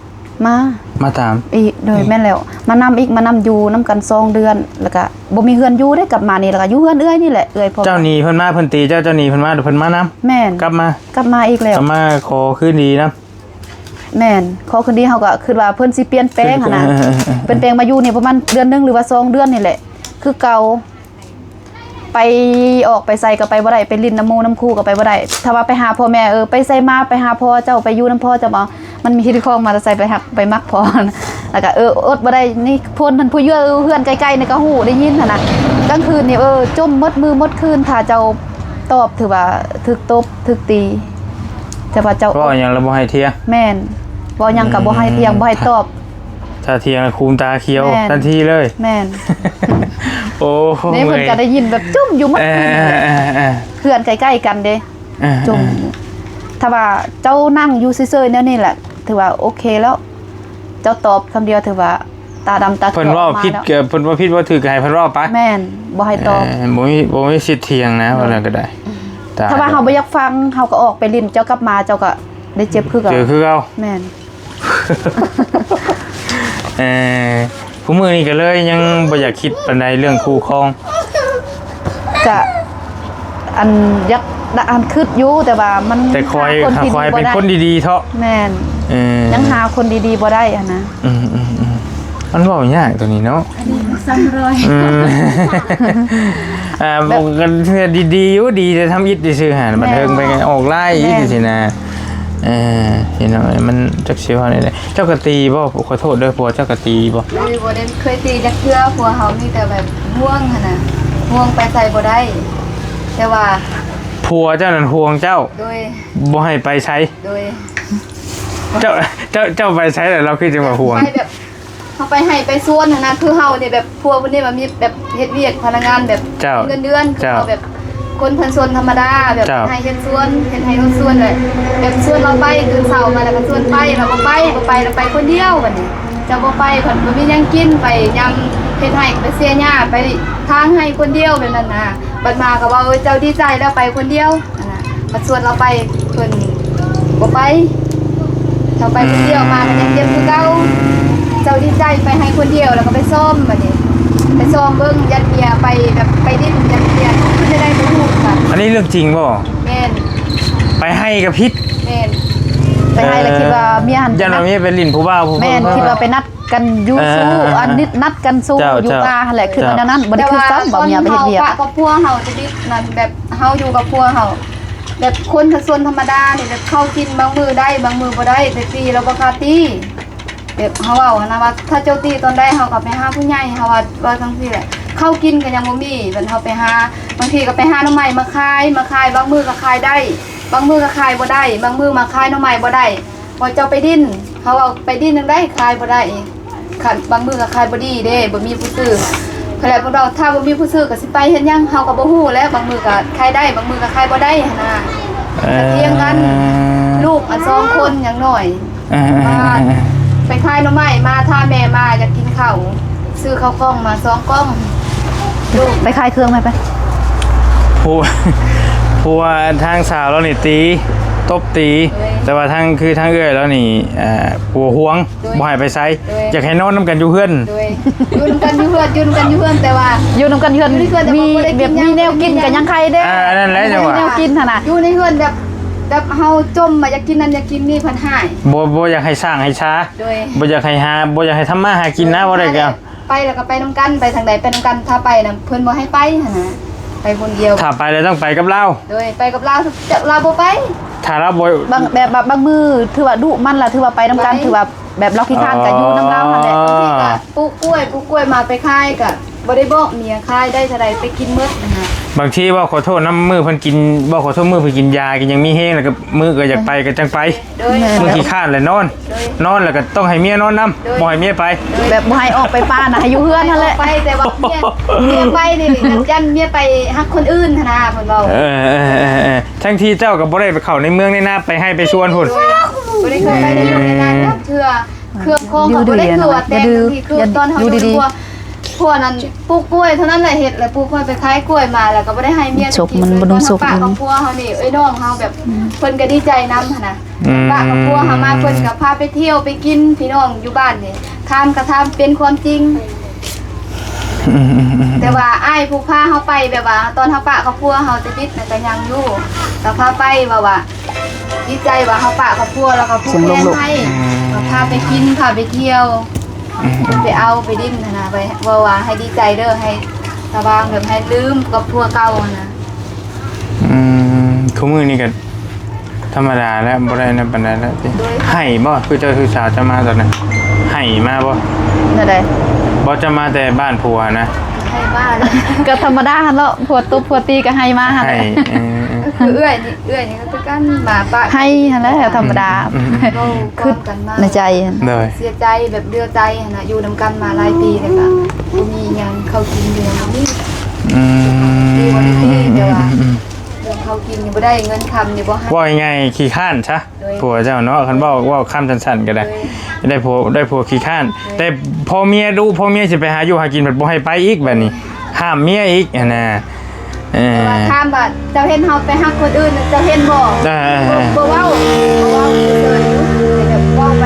ມາ ມາຕາມອີກ ໂດຍ ແມ່ນແລ້ວ ມານຳອີກ ມານຳຢູ່ນຳກັນສອງເດືອນ ແລ້ວກະບໍ່ມີເຮືອນຢູ່ເດ້ ກັບມານີ້ ແລ້ວກະຢູ່ເຮືອນເອື້ອຍນີ້ແຫຼະ ເອື້ອຍພໍ່ ເຈົ້າໜີເພິ່ນມາ ເພິ່ນຕີເຈົ້າ ເຈົ້າໜີເພິ່ນມາ ເພິ່ນມານຳ ແມ່ນ ກັບມາ ກັບມາອີກແລ້ວ ກໍມາຂໍຄືນດີນຳ ແມ່ນ ຂໍຄືນດີ ເຮົາກໍຄິດວ່າເພິ່ນຊິປ່ຽນແປງຫັ້ນນະ ປ່ຽນແປງມາຢູ່ນີ້ປະມານເດືອນໜຶ່ງ ຫຼືວ່າສອງເດືອນນີ້ແຫຼະ ຄືເກົ່າ. ໄປອອກໄປໃສກໍໄປບໍ່ໄດ້ ໄປຫຼິ້ນນຳໝູ່ນຳຄູ່ກໍໄປບໍ່ໄດ້ ຖ້າວ່າໄປຫາພໍ່ແມ່ ເອີ ໄປໃສມາ ໄປຫາພໍ່ເຈົ້າ ໄປຢູ່ນຳພໍ່ເຈົ້າ ມັນມີຮີດຄອງມາແຕ່ໃສ ໄປຮັກໄປມັກພໍ່ ແລ້ວກໍ ເອີ ອົດບໍ່ໄດ້ ນີ້ຄົນຫັ້ນຜູ້ຢູ່ເຮືອນໃກ້ໆນີ້ກໍຮູ້ໄດ້ຍິນຫັ້ນນະ ກາງຄືນນີ້ ເອີ ຈົ່ມໝົດມື້ໝົດຄືນ ຖ້າເຈົ້າຕອບຖືວ່າຖືກຕົບຖືກຕີ ແຕ່ວ່າເຈົ້າ ເວົ້າຫຍັງລະບໍ່ໃຫ້ທຽງ ແມ່ນ ເວົ້າຫຍັງກໍບໍ່ໃຫ້ທຽງ ອືມ ບໍ່ໃຫ້ຕອບ ຖ້າທຽງນະຄູມຕາຂຽວ ແມ່ນ ທັນທີເລີຍ ແມ່ນ ໂອ້ ເດ້ ເພິ່ນກໍໄດ້ຍິນແບບຈົ່ມຢູ່ໝົດ ເອີ ເອີ ເອີ ເອີ ເຮືອນໃກ້ໆກັນເດ້ ເອີ ຈົ່ມ ເອີ ຖ້າວ່າເຈົ້ານັ່ງຢູ່ເຊີຍໆແນວນີ້ແຫຼະ ຖືວ່າໂອເຄແລ້ວ ເຈົ້າຕອບຄຳດຽວຖືວ່າຕາດຳຕາຂຽວ ເພິ່ນເວົ້າຜິດ ເອີ ເພິ່ນເວົ້າຜິດເວົ້າຖືກກໍໃຫ້ເພິ່ນເວົ້າໄປ ແມ່ນ ບໍ່ໃຫ້ຕອບ ເອີ ບໍ່ມີ ບໍ່ມີສິດຖຽງນະ ເອີ ວ່າແລ້ວກໍໄດ້ ຖ້າວ່າເຮົາບໍ່ຢາກຟັງ ເຮົາກໍອອກໄປຫຼິ້ນ ເຈົ້າກັບມາ ເຈົ້າກໍໄດ້ເຈັບຄືເກົ່າ ເຈີຄືເກົ່າ ແມ່ນ ເອີ ຄູ່ມື້ນີ້ກໍເລີຍຍັງບໍ່ຢາກຄິດປານໃດເລື່ອງຄູ່ຄອງ ກະ ອັນ ຢາກ ອັນ ຄິດຢູ່ ແຕ່ວ່າມັນ ແຕ່ຄອຍ ຫາຄົນທີ່ດີບໍ່ໄດ້ ຄອຍເປັນຄົນດີໆເທາະ ແມ່ນ ເອີ ຍັງຫາຄົນດີໆບໍ່ໄດ້ຫັ້ນນະ ອືມໆໆ ມັນເວົ້າຍາກໂຕນີ້ເນາະ ອັນນີ້ຊ້ຳລອຍ ອືມ ອ່າ ແບບ ບອກກັນເທື່ອດີໆຢູ່ ດີແຕ່ທຳອິດຊື່ໆຫັ້ນ ບັດເທິງໄປອອກລາຍອີກ ແມ່ນ ຊີ້ນະ ເອີ ພີ່ນ້ອງເອີຍ ມັນຈັກຊິເວົ້າແນວໃດ ເຈົ້າກໍຕີບໍ່? ຂໍໂທດເດີ ຜົວເຈົ້າກໍຕີບໍ່? ໂດຍ ບໍ່ໄດ້ເຄີຍຕີຈັກເທື່ອ ຜົວເຮົາມີແຕ່ແບບຫ່ວງຫັ້ນນະ ຫ່ວງໄປໃສບໍ່ໄດ້ ແຕ່ວ່າ ຜົວເຈົ້ານັ້ນຫ່ວງເຈົ້າ ໂດຍ ບໍ່ໃຫ້ໄປໃສ ໂດຍ ເຈົ້າ ເຈົ້າ ເຈົ້າໄປໃສແລ້ວລາວຄືຈັ່ງວ່າຫ່ວງ? ໄປແບບ ເຮົາໄປໄຮ່ໄປສວນຫັ້ນນະ ຄືເຮົານີ້ແບບ ຜົວເພິ່ນນີ້ວ່າມີແບບເຮັດວຽກພະນັກງານແບບ ເຈົ້າ ເງິນເດືອນ ເຈົ້າ ເຮົາແບບຄົນເພິ່ນຊົນທຳມະດາ ແບບ ເຈົ້າ ເຮັດໄຮ່ເຮັດສວນ ເຮັດໄຮ່ເຮັດສວນແຫຼະ ແບບຊວນລາວໄປ ຕື່ນເຊົ້າມາແລ້ວກໍຊວນໄປ ລາວບໍ່ໄປ ບໍ່ໄປ ລາວໄປຄົນດຽວ ບັດນີ້ເຈົ້າບໍ່ໄປ ເພິ່ນບໍ່ມີຫຍັງກິນ ໄປຍາມເຮັດໄຮ່ ໄປເສຍຫຍ້າ ໄປຖາງໄຮ່ຄົນດຽວ ແບບນັ້ນນະ ບັດມາກໍເວົ້າ ເອີ ເຈົ້າດີໃຈແລ້ວໄປຄົນດຽວ. ອັນນະ ບັດຊວນລາວໄປ ເພິ່ນບໍ່ໄປ ເຮົາໄປຄົນດຽວມາກໍຍັງເຈັບຄືເກົ່າ ເຈົ້າດີໃຈໄປໄຮ່ຄົນດຽວ ແລ້ວກໍໄປຊ້ອມ ບັດນີ້ໄປຊ້ອມເບິ່ງ ຢ້ານເມຍໄປແບບໄປດິນ ຢ້ານເມຍຄືໄດ້ບໍ່ຮູ້ກັນ ອັນນີ້ເລື່ອງຈິງບໍ່? ແມ່ນ ໄປໄຮ່ກໍຜິດ ແມ່ນ ໄປໄຮ່ແລ້ວຄິດວ່າເມຍຫັ້ນ ຢ້ານວ່າເມຍໄປຫຼິ້ນຜູ້ບ່າວຜູ້ ແມ່ນ ເພິ່ນ ຄິດວ່າໄປນັດກັນຢູ່ ເອີ ຊູ້ ເອີ ອັນນີ້ນັດກັນຊູ້ ເຈົ້າ ຢູ່ ເຈົ້າ ປ່າຫັ້ນແหละ ເຈົ້າ ຄິດວ່າແນວນັ້ນ ບໍ່ໄດ້ຄິດຊ້ຳວ່າເມຍໄປເຮັດວຽກ ແຕ່ວ່າຕອນເຮົາປະກັບຜົວເຮົາຈະບິດນັ້ນ ແບບເຮົາຢູ່ກັບຜົວເຮົາ ແບບຄົນປະຊາຊົນທຳມະດານີ້ ແບບເຂົ້າກິນບາງມື້ໄດ້ ບາງມື້ບໍ່ໄດ້ ແຕ່ຕີລາວບໍ່ກ້າຕີ ແບບເຮົາເວົ້າຫັ້ນນະວ່າ ຖ້າເຈົ້າຕີຕອນໃດ ເຮົາກໍໄປຫາຜູ້ໃຫຍ່ ເຮົາວ່າ ວ່າຈັ່ງຊີ້ແຫຼະ ເຂົ້າກິນກໍຍັງບໍ່ມີ ແບບເຮົາໄປຫາ ບາງທີກໍໄປຫາໜໍ່ໄມ້ມາຂາຍ ມາຂາຍ ບາງມື້ກໍຂາຍໄດ້ ບາງມື້ກໍຂາຍບໍ່ໄດ້ ບາງມື້ມາຂາຍໜໍ່ໄມ້ບໍ່ໄດ້ ວ່າເຈົ້າໄປດິນ ເຮົາເວົ້າໄປດິນຈັ່ງໃດຂາຍບໍ່ໄດ້ ຄັນບາງມື້ກໍຂາຍບໍ່ດີເດ້ ບໍ່ມີຜູ້ຊື້ ຄັນແລ້ວເພິ່ນເວົ້າ ຖ້າບໍ່ມີຜູ້ຊື້ກໍຊິໄປເຮັດຫຍັງ ເຮົາກໍບໍ່ຮູ້ແຫຼະ ບາງມື້ກໍຂາຍໄດ້ ບາງມື້ກໍຂາຍບໍ່ໄດ້ຫັ້ນນະ ເອີ ກໍຖຽງກັນ ລູກອະສອງຄົນຍັງນ້ອຍ ເອີ ເອີ ເອີ ເອີ ໄປຂາຍໜໍ່ໄມ້ມາ ຖ້າແມ່ມາຢາກກິນເຂົ້າ ຊື້ເຂົ້າກ່ອງມາສອງກ່ອງ ໄປຂາຍເຄື່ອງໄປ ໄປ ຜູ້ ຜູ້ວ່າທາງສາວລາວນີ້ຕີ ຕົບຕີ ໂດຍ ແຕ່ວ່າທາງ ຄືທາງເອື້ອຍລາວນີ້ ເອີ ຜົວຫ່ວງ ໂດຍ ບໍ່ໃຫ້ໄປໃສ ໂດຍ ຢາກໃຫ້ນອນນຳກັນຢູ່ເຮືອນ ໂດຍ ຢູ່ນຳກັນຢູ່ເຮືອນ ຢູ່ນຳກັນຢູ່ເຮືອນ ແຕ່ວ່າ ຢູ່ນຳກັນຢູ່ເຮືອນ ຢູ່ໃນເຮືອນແຕ່ວ່າ ມີ ບໍ່ໄດ້ກິນ ແບບມີແນວກິນກໍຍັງໄຄເດ້ ອ່າ ອັນນັ້ນແຫຼະ ແຕ່ວ່າ ແນວກິນຫັ້ນນະ ຢູ່ໃນເຮືອນແບບ ແບບເຮົາຈົ່ມວ່າຢາກກິນນັ້ນຢາກກິນນີ້ ເພິ່ນຫ້າຍ ບໍ່ ບໍ່ຢາກໃຫ້ສ້າງໃຫ້ຊາ ໂດຍ ບໍ່ຢາກໃຫ້ຫາ ບໍ່ຢາກໃຫ້ທຳມາຫາກິນນະ ບໍ່ໄດ້ກໍ ໄປແລ້ວກໍໄປນຳກັນ ໄປທາງໃດໄປນຳກັນ ຖ້າໄປນະເພິ່ນບໍ່ໃຫ້ໄປຫັ້ນນະ ໄປຄົນດຽວ ຖ້າໄປແລ້ວຕ້ອງໄປກັບລາວ ໂດຍ ໄປກັບລາວ ລາວບໍ່ໄປ ຖ້າລາວບໍ່ ບາງ ແບບ ບາງ ບາງມື້ຖືວ່າດຸມັນລະ ຖືວ່າໄປນຳກັນ ໄປ ຖືວ່າແບບລາວຂີ້ຄ້ານກໍຢູ່ນຳລາວຫັ້ນແຫຼະ ອໍ ບາງທີກໍປູກກ້ວຍ ປູກກ້ວຍມາໄປຂາຍກໍບໍ່ໄດ້ບອກເມຍຂາຍໄດ້ເທົ່າໃດໄປກິນໝົດຫັ້ນນະ ບາງທີເວົ້າຂໍໂທດນຳມື້ເພິ່ນກິນ ເວົ້າຂໍໂທດມື້ເພິ່ນກິນຢາກໍຍັງມີແຮງ ແລ້ວກໍມື້ກໍຢາກໄປກໍຈັ່ງໄປ ໂດຍ ມື້ຂີ້ຄ້ານແຫຼະນອນ ໂດຍ ນອນແລ້ວກໍຕ້ອງໃຫ້ເມຍນອນນຳ ໂດຍ ບໍ່ໃຫ້ເມຍໄປ ແບບບໍ່ໃຫ້ອອກໄປປ່ານະ ໃຫ້ຢູ່ເຮືອນຫັ້ນແຫຼະ ໄປແຕ່ວ່າເມຍ ເມຍໄປນີ້ ຢ້ານເມຍໄປຮັກຄົນອື່ນຫັ້ນນະ ເພິ່ນເວົ້າ ເອີ ເອີ ເອີ ເອີ ທັງທີ່ເຈົ້າກໍບໍ່ໄດ້ໄປເຂົ້າໃນເມືອງໃນນາ ໄປໄຮ່ໄປສວນພຸ້ນ ໂດຍ ບໍ່ໄດ້ເຄີຍໄປໃນເຮືອນໃນນາຈັກເທື່ອ ເຄື່ອງຂອງກໍບໍ່ໄດ້ຄືວ່າແຕ່ງ ຄືຕອນເຮົາຢູ່ ຢູ່ດີໆ ຢູ່ຄົວ ຜົວນັ້ນປູກກ້ວຍເທົ່ານັ້ນແຫຼະ ເຮັດແລ້ວປູກກ້ວຍໄປຂາຍກ້ວຍມາ ແລ້ວກໍບໍ່ໄດ້ໃຫ້ເມຍໄປກິນ ມັນບໍ່ນຸ່ງສົກ ເພາະວ່າຄອບຄົວເຮົານີ້ ເອີຍ ນ້ອງເຮົາແບບ ເພິ່ນກໍດີໃຈນຳຫັ້ນນະ ອືມ ປະຄອບຄົວເຮົາມາ ເພິ່ນກໍພາໄປທ່ຽວໄປກິນ ພີ່ນ້ອງຢູ່ບ້ານນີ້ ຖາມກໍຖາມເປັນຄວາມຈິງ ອືມໆໆໆ ແຕ່ວ່າອ້າຍຜູ້ພາເຮົາໄປ ແບບວ່າຕອນເຮົາປະຄອບຄົວເຮົາແຕ່ດິດນະ ກໍຍັງຢູ່ ກໍພາໄປ ເວົ້າວ່າ ດີໃຈວ່າເຮົາປະຄອບຄົວ ແລ້ວກໍຜູກແຂນໃຫ້ ອືມ ກໍພາໄປກິນ ພາໄປທ່ຽວ ອືມໆ ໄປເອົາໄປດິນຫັ້ນນະ ໄປເວົ້າວ່າໃຫ້ດີໃຈເດີ ໃຫ້ສະຫວ່າງ ແບບໃຫ້ລືມຄອບຄົວເກົ່າຫັ້ນນະ ອືມ ຄູ່ມື້ນີ້ກໍທຳມະດາແລ້ວ ບໍ່ໄດ້ນັ້ນປານໃດແລ້ວຕິ ໂດຍ ໄຫ້ບໍ່? ຄືເຈົ້າ ຄືສາວເຈົ້າມາຕອນນັ້ນ ໄຫ້ມາບໍ່? ແນວໃດ? ບໍ່ ເຈົ້າມາແຕ່ບ້ານຜົວນະ ໄຫ້ມາ ກໍທຳມະດາຫັ້ນເນາະ ຜົວຕົບຜົວຕີກໍໄຫ້ມາຫັ້ນແຫຼະ ໄຫ້ ເອີ ເອີ ຄືເອື້ອຍນີ້ ເອື້ອຍນີ້ກໍຄືກັນ ມາປະ ໄຫ້ຫັ້ນແຫຼະ ອືມ ທຳມະດາ ອືມ ອືມ ເວົ້າຄວາມກັນມາ ໃນໃຈ ໂດຍ ເສຍໃຈແບບເຫຼືອໃຈຫັ້ນນະ ຢູ່ນຳກັນມາຫຼາຍປີ ແລ້ວກໍບໍ່ມີຫຍັງເຂົ້າກິນຢູ່ ບໍ່ມີ ອືມ ດີບໍ່ດີ ແຕ່ວ່າ ອືມ ອືມ ເລື່ອງເຂົ້າກິນນີ້ບໍ່ໄດ້ ເງິນຄຳນີ້ບໍ່ໃຫ້ ເວົ້າງ່າຍໆ ຂີ້ຄ້ານຊະ ໂດຍ ຜົວເຈົ້າເນາະ ຄັນເວົ້າ ເວົ້າຄຳສັ້ນໆກໍໄດ້ ໂດຍ ໄດ້ຜົວ ໄດ້ຜົວຂີ້ຄ້ານ ໂດຍ ແຕ່ພໍ່ເມຍດຸ ພໍ່ເມຍຊິໄປຫາຢູ່ຫາກິນ ພັດບໍ່ໃຫ້ໄປອີກ ບາດນີ້ ໂດຍ ຫ້າມເມຍອີກຫັ້ນນະ ເອີ ແຕ່ວ່າຖາມວ່າເຈົ້າເຫັນເຮົາໄປຮັກຄົນອື່ນ ເຈົ້າເຫັນບໍ່? ເອີ ບໍ່ ບໍ່ເວົ້າ ບໍ່ເວົ້າເຊີຍໆ ແບບເວົ້າໄປ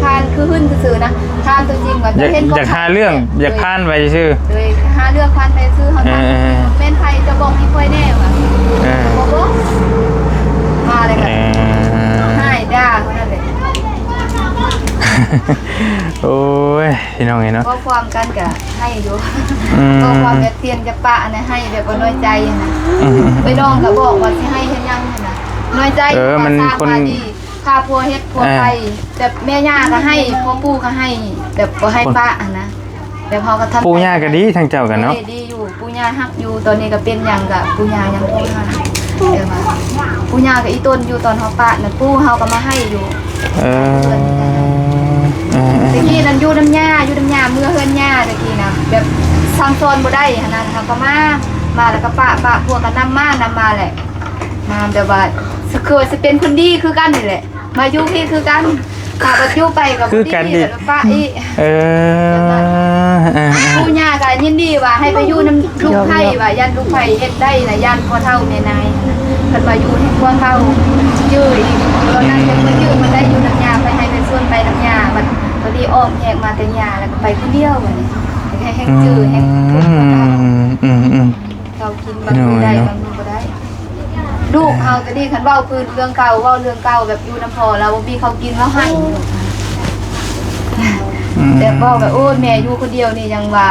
ຜ່ານໆ ຄືຫຶ່ນຊື່ໆນະ ຖາມຕົວຈິງວ່າເຈົ້າເຫັນບໍ່? ຢາກຫາເລື່ອງ ຢາກຜ່ານໄປຊື່ ໂດຍ ຫາເລື່ອງຜ່ານໄປຊື່ ເຮົາຖາມ ເອີ ແມ່ນໃຜ ເຈົ້າບອກໃຫ້ຂ້ອຍແດ່ວ່າ ເອີ ບໍ່ບອກ ມາເລີຍ ເອີ ຮ້ອງໄຫ້ດ່າເທົ່ານັ້ນແຫຼະ ໂອ້ຍ ພີ່ນ້ອງເອີຍເນາະ ເວົ້າຄວາມກັນກະໄຫ້ຢູ່ ອືມ ເວົ້າຄວາມແບບປ່ຽນຈາກປະຫັ້ນນະ ໄຫ້ແບບວ່ານ້ອຍໃຈຫັ້ນນະ ອືມ ໄປນ້ອງກໍບອກວ່າຊິໄຫ້ເຮັດຫຍັງຫັ້ນນະ ນ້ອຍໃຈ ເອີ ມັນຄົນ ພາຜົວເຮັດຜົວໄປ ເອີ ແບບແມ່ຍ່າກໍໃຫ້ ພໍ່ປູ່ກໍໃຫ້ ແບບບໍ່ໃຫ້ປະຫັ້ນນະ ແບບເຮົາກໍທຳ ປູ່ຍ່າກໍດີ ທາງເຈົ້າກໍເນາະ ເອີ ດີຢູ່ ປູ່ຍ່າຮັກຢູ່ ຕອນນີ້ກໍເປັນຫຍັງກໍປູ່ຍ່າຍັງໂທຫາ ແຕ່ວ່າປູ່ຍ່າກໍອີ່ຕົນຢູ່ ຕອນເຮົາປະນະ ປູ່ເຮົາກໍມາໃຫ້ຢູ່ ເອີ ເອີ ເອີ ແຕ່ກີ້ນັ້ນຢູ່ນຳຍ່າ ຢູ່ນຳຍ່າ ເມືອເຮືອນຍ່າແຕ່ກີ້ນະ ແບບສັ່ງສອນບໍ່ໄດ້ຫັ້ນນະ ເຮົາກໍມາ ມາແລ້ວກໍປະ ປະ ພວກກໍນຳມາ ນຳມາແຫຼະ ມາແບບວ່າ ຄືວ່າຊິເປັນຄົນດີຄືກັນນີ້ແຫຼະ ມາຢູ່ພີ້ຄືກັນ ຖ້າວ່າຢູ່ໄປກໍບໍ່ດີ ຄືກັນອີກ ແລ້ວປະອີກ ເອີ ເອີ ເອີ ປູ່ຍ່າກໍຍິນດີວ່າໃຫ້ໄປຢູ່ນຳລູກໃພ້ ວ່າຢ້ານລູກໃພ້ເຮັດໄດ້ນະ ຢ້ານພໍ່ເຖົ້າແມ່ນາຍ ເພິ່ນວ່າຢູ່ໃຫ້ພວກເຂົາຈື່ອີກ ຕອນນັ້ນເພິ່ນບໍ່ຈື່ ເພິ່ນໄດ້ຢູ່ນຳຍ່າ ໄປໄຮ່ໄປສວນໄປນຳຍ່າ ບັດພໍດີອ້ອມແຍກມາແຕ່ຍ່າ ແລ້ວກໍໄປຜູ້ດຽວ ບັດນີ້ແຮ່ງຈື່ແຮ່ງ ອືມ ອືມ ອືມ ເຂົາກິນບາງມື້ໄດ້ ບາງມື້ບໍ່ໄດ້ ລູກເຮົາກໍດີ ຄັນເວົ້າຄືນເລື່ອງເກົ່າ ເວົ້າເລື່ອງເກົ່າແບບຢູ່ນຳພໍ່ລາວ ບໍ່ມີເຂົ້າກິນລາວໄຫ້ ອືມ ແບບເວົ້າແບບ ໂອ້ຍ ແມ່ຢູ່ຄົນດຽວນີ້ຍັງວ່າ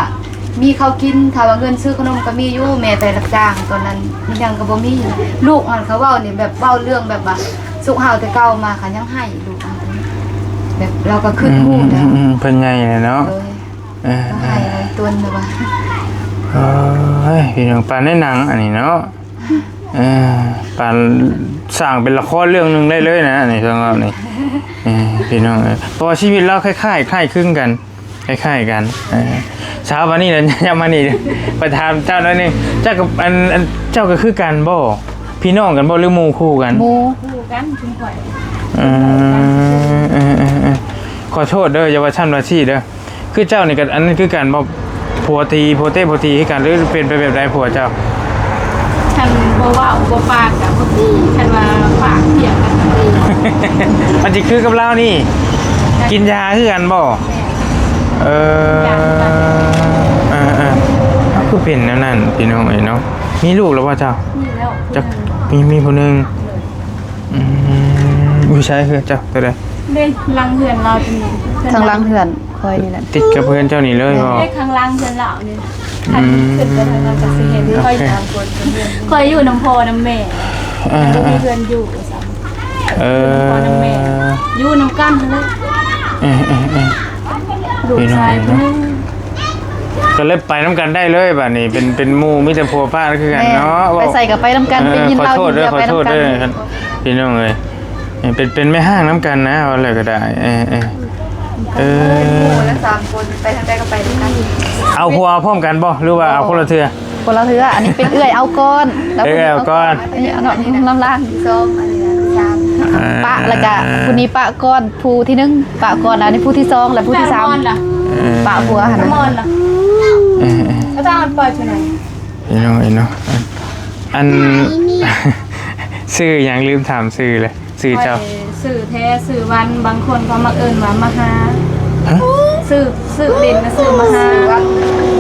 ມີເຂົ້າກິນ ຖ້າວ່າເງິນຊື້ຂະໜົມກໍມີຢູ່ ແມ່ໄປຮັບຈ້າງຕອນນັ້ນ ມີຫຍັງກໍບໍ່ມີ ລູກຫັ້ນເຂົາເວົ້ານີ້ ແບບເວົ້າເລື່ອງແບບວ່າສຸກເຮົາແຕ່ເກົ່າມາກໍຍັງໄຫ້ ລູກເຮົາ ແບບລາວກໍຄຶດຮູ້ແລ້ວ ອືມ ເພິ່ນໃຫຍ່ແລ້ວເນາະ ໂດຍ ເອີ ກໍໃຫ້ຫຼາຍຕົນແລ້ວວ່າ ໂອ້ຍ ພີ່ນ້ອງ ປານໃນໜັງອັນນີ້ເນາະ ເອີ ປານສ້າງເປັນລະຄອນເລື່ອງໜຶ່ງໄດ້ເລີຍນະ ອັນນີ້ ເລື່ອງເລົ່ານີ້ ເອີ ພີ່ນ້ອງເອີຍ ເພາະວ່າຊີວິດລາວຄ້າຍໆ ຄ້າຍຄຶງກັນ ຄ້າຍໆກັນ ເອີ ເຊົ້າມານີ້ນະ ຍາມມານີ້ ໄປຖາມເຈົ້າໜ້ອຍໜຶ່ງ ເຈົ້າກໍ ອັນ ອັນ ເຈົ້າກໍຄືກັນບໍ່? ພີ່ນ້ອງກັນບໍ່ ຫຼືໝູ່ຄູ່ກັນ? ໝູ່ຄູ່ກັນ ຊຸມຂ້ອຍ ເອີ ເອີ ເອີ ເອີ ຂໍໂທດເດີ ຢ່າວ່າຊັ້ນວ່າຊີ້ເດີ ຄືເຈົ້ານີ້ກໍອັນນັ້ນຄືກັນບໍ່? ຜົວຕີ ຜົວເຕະ ຜົວຕີຄືກັນ ຫຼືເປັນໄປແບບໃດຜົວເຈົ້າ? ຄັນບໍ່ເວົ້າບໍ່ປາກກໍບໍ່ຕີ ຄັນວ່າປາກຖຽງກັນກໍຕີ ມັນຊິຄືກັບລາວນີ້ ກິນຢາຄືກັນບໍ່? ແມ່ນ ເອີ ເອີ ເອີ ເອີ ຄືເປັນແນວນັ້ນ ພີ່ນ້ອງເອີຍເນາະ ມີລູກແລ້ວບໍ່ເຈົ້າ? ມີແລ້ວ ຈັກ ມີ ມີຜູ້ໜຶ່ງ ໂດຍ ອືມ ຢູ່ໃສເຮືອນເຈົ້າ ຕົວໃດ? ເດ້ ຫຼັງເຮືອນລາວຕົວນີ້ ທາງຫຼັງເຮືອນຂ້ອຍນີ້ແຫຼະ ຕິດກັບເຮືອນເຈົ້ານີ້ເລີຍບໍ່? ເດ້ ຂ້າງຫຼັງເຮືອນລາວນີ້ ອືມ ຄັນຂຶ້ນໄປທາງນັ້ນກໍຊິເຫັນ ໂອເຄ ຂ້ອຍຢູ່ນຳພໍ່ນຳແມ່ ເອີ ບໍ່ມີເຮືອນຢູ່ຊ້ຳ ເອີ ຢູ່ນຳພໍ່ນຳແມ່ ຢູ່ນຳກັນຫັ້ນແຫຼະ ເອີ ເອີ ເອີ ລູກຊາຍຜູ້ໜຶ່ງ ກໍເລີຍໄປນຳກັນໄດ້ເລີຍ ບາດນີ້ເປັນ ເປັນໝູ່ ມີແຕ່ຜົວປ້າຄືກັນເນາະ ແມ່ນ ໄປໃສກໍໄປນຳກັນ ເອີ ໄປກິນເຫຼົ້າກິນເບຍໄປນຳກັນ ຂໍໂທດເດີ ພີ່ນ້ອງເອີຍ ເປັນ ເປັນແມ່ຮ້າງນຳກັນນະ ວ່າແລ້ວກໍໄດ້ ເອີ ເອີ ເອີ ເປັນໝູ່ແລ້ວສາມຄົນ ໄປທາງໃດກໍໄປນຳກັນ ເອົາຜົວເອົາພ້ອມກັນບໍ່ ຫຼືວ່າເອົາຄົນລະເທື່ອ? ຄົນລະເທື່ອ ອັນນີ້ເປັນເອື້ອຍເອົາກ່ອນ ແລ້ວ ເອື້ອຍເອົາກ່ອນ ອັນນີ້ເອົານຳຫຼັງ ສອງ ອັນນີ້ນະ ອ່າ ປະ ແລ້ວກະຜູ້ນີ້ປະກ່ອນ ຜູ້ທີໜຶ່ງປະກ່ອນ ອັນນີ້ຜູ້ທີສອງ ແລ້ວຜູ້ທີສາມ ແມ່ນບໍ່ລະ? ເອີ ປະຜົວຫັ້ນນະ ແມ່ນບໍ່ລະ? ເອີ ເອີ ກໍຕ້ອງປ່ອຍຜູ້ນັ້ນ ເນາະ ເນາະ ອັນ ຊື່ຫຍັງ? ລືມຖາມຊື່ເລີຍ. ຊື່ເຈົ້າ? ຂ້ອຍຊື່ແທ້ຊື່ວັນ ບາງຄົນກໍມັກເອີ້ນວ່າມະຫາ. ຮະ? ຊື່ ຊື່ຫຼິ້ນນະຊື່ມະຫາ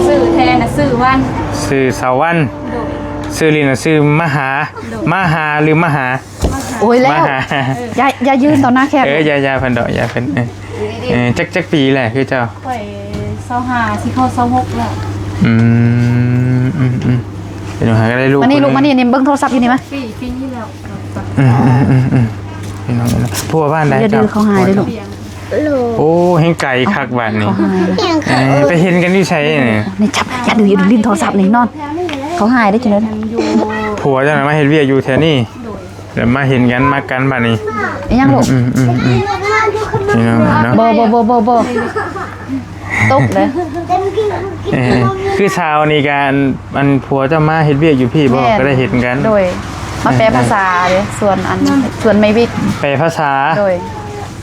ຊື່ແທ້ນະຊື່ວັນ ຊື່ສາວວັນ. ໂດຍ. ຊື່ຫຼິ້ນນະຊື່ມະຫາ. ໂດຍ. ມະຫາ ຫຼື ມະຫາ? ມະຫາ. ໂອ້ຍ ແລ້ວ ມະຫາ. ເອີ ຢ່າ ຢ່າຢືນຕໍ່ໜ້າແຂກ. ເອີ ຢ່າ ຢ່າເພິ່ນດອກ ຢ່າເພິ່ນ. ເອີ ເອີ ຈັກ ຈັກປີແລ້ວຄືເຈົ້າ? ຂ້ອຍຊາວຫ້າ ຊິເຂົ້າຊາວຫົກແລ້ວ. ອືມ ອືມ ອືມ ເປັນຫາກໍໄດ້ລູກ ມານີ້ລູກ ມານີ້ ນີ້ເບິ່ງໂທລະສັບຢູ່ນີ້ມາ ປີ ປີນີ້ແລ້ວ. ອືມ ອືມ ອືມ ອືມ ພີ່ນ້ອງເອີຍ ຜົວບ້ານໃດ? ຢ່າດື້ ເຈົ້າ ເຂົາຫາຍເດ້ລູກ. ໂອ້ ແຮງໄກຄັກບາດນີ້ ເຂົາຫາຍ. ເອີ ໄປເຫັນກັນຢູ່ໃສນີ້? ນີ້ຈັບ ຢ່າດື້ ຢ່າດື້ ຫຼິ້ນໂທລະສັບນີ້ນອນ ເຂົາຫາຍໄດ້ຈັ່ງໃດ? ຜົວເຈົ້ານະມາເຮັດວຽກຢູ່ແຖວນີ້ ແລ້ວມາເຫັນກັນ ມັກກັນບາດນີ້. ອີຫຍັງລູກ? ອືມ ອືມ ອືມ ພີ່ນ້ອງເນາະ ບໍ່ ບໍ່ ບໍ່ ບໍ່ ຕົກເດີ້. ເອີ ຄືຊາວນີ້ກະ ອັນ ອັນຜົວເຈົ້າມາເຮັດວຽກຢູ່ພີ້ບໍ່? ແມ່ນ ກໍໄດ້ເຫັນກັນ. ໂດຍ. ມາແປພາສາເດ້ ເອີ ສ່ວນອັນ ສ່ວນໄມວິກ ແປພາສາ. ໂດຍ.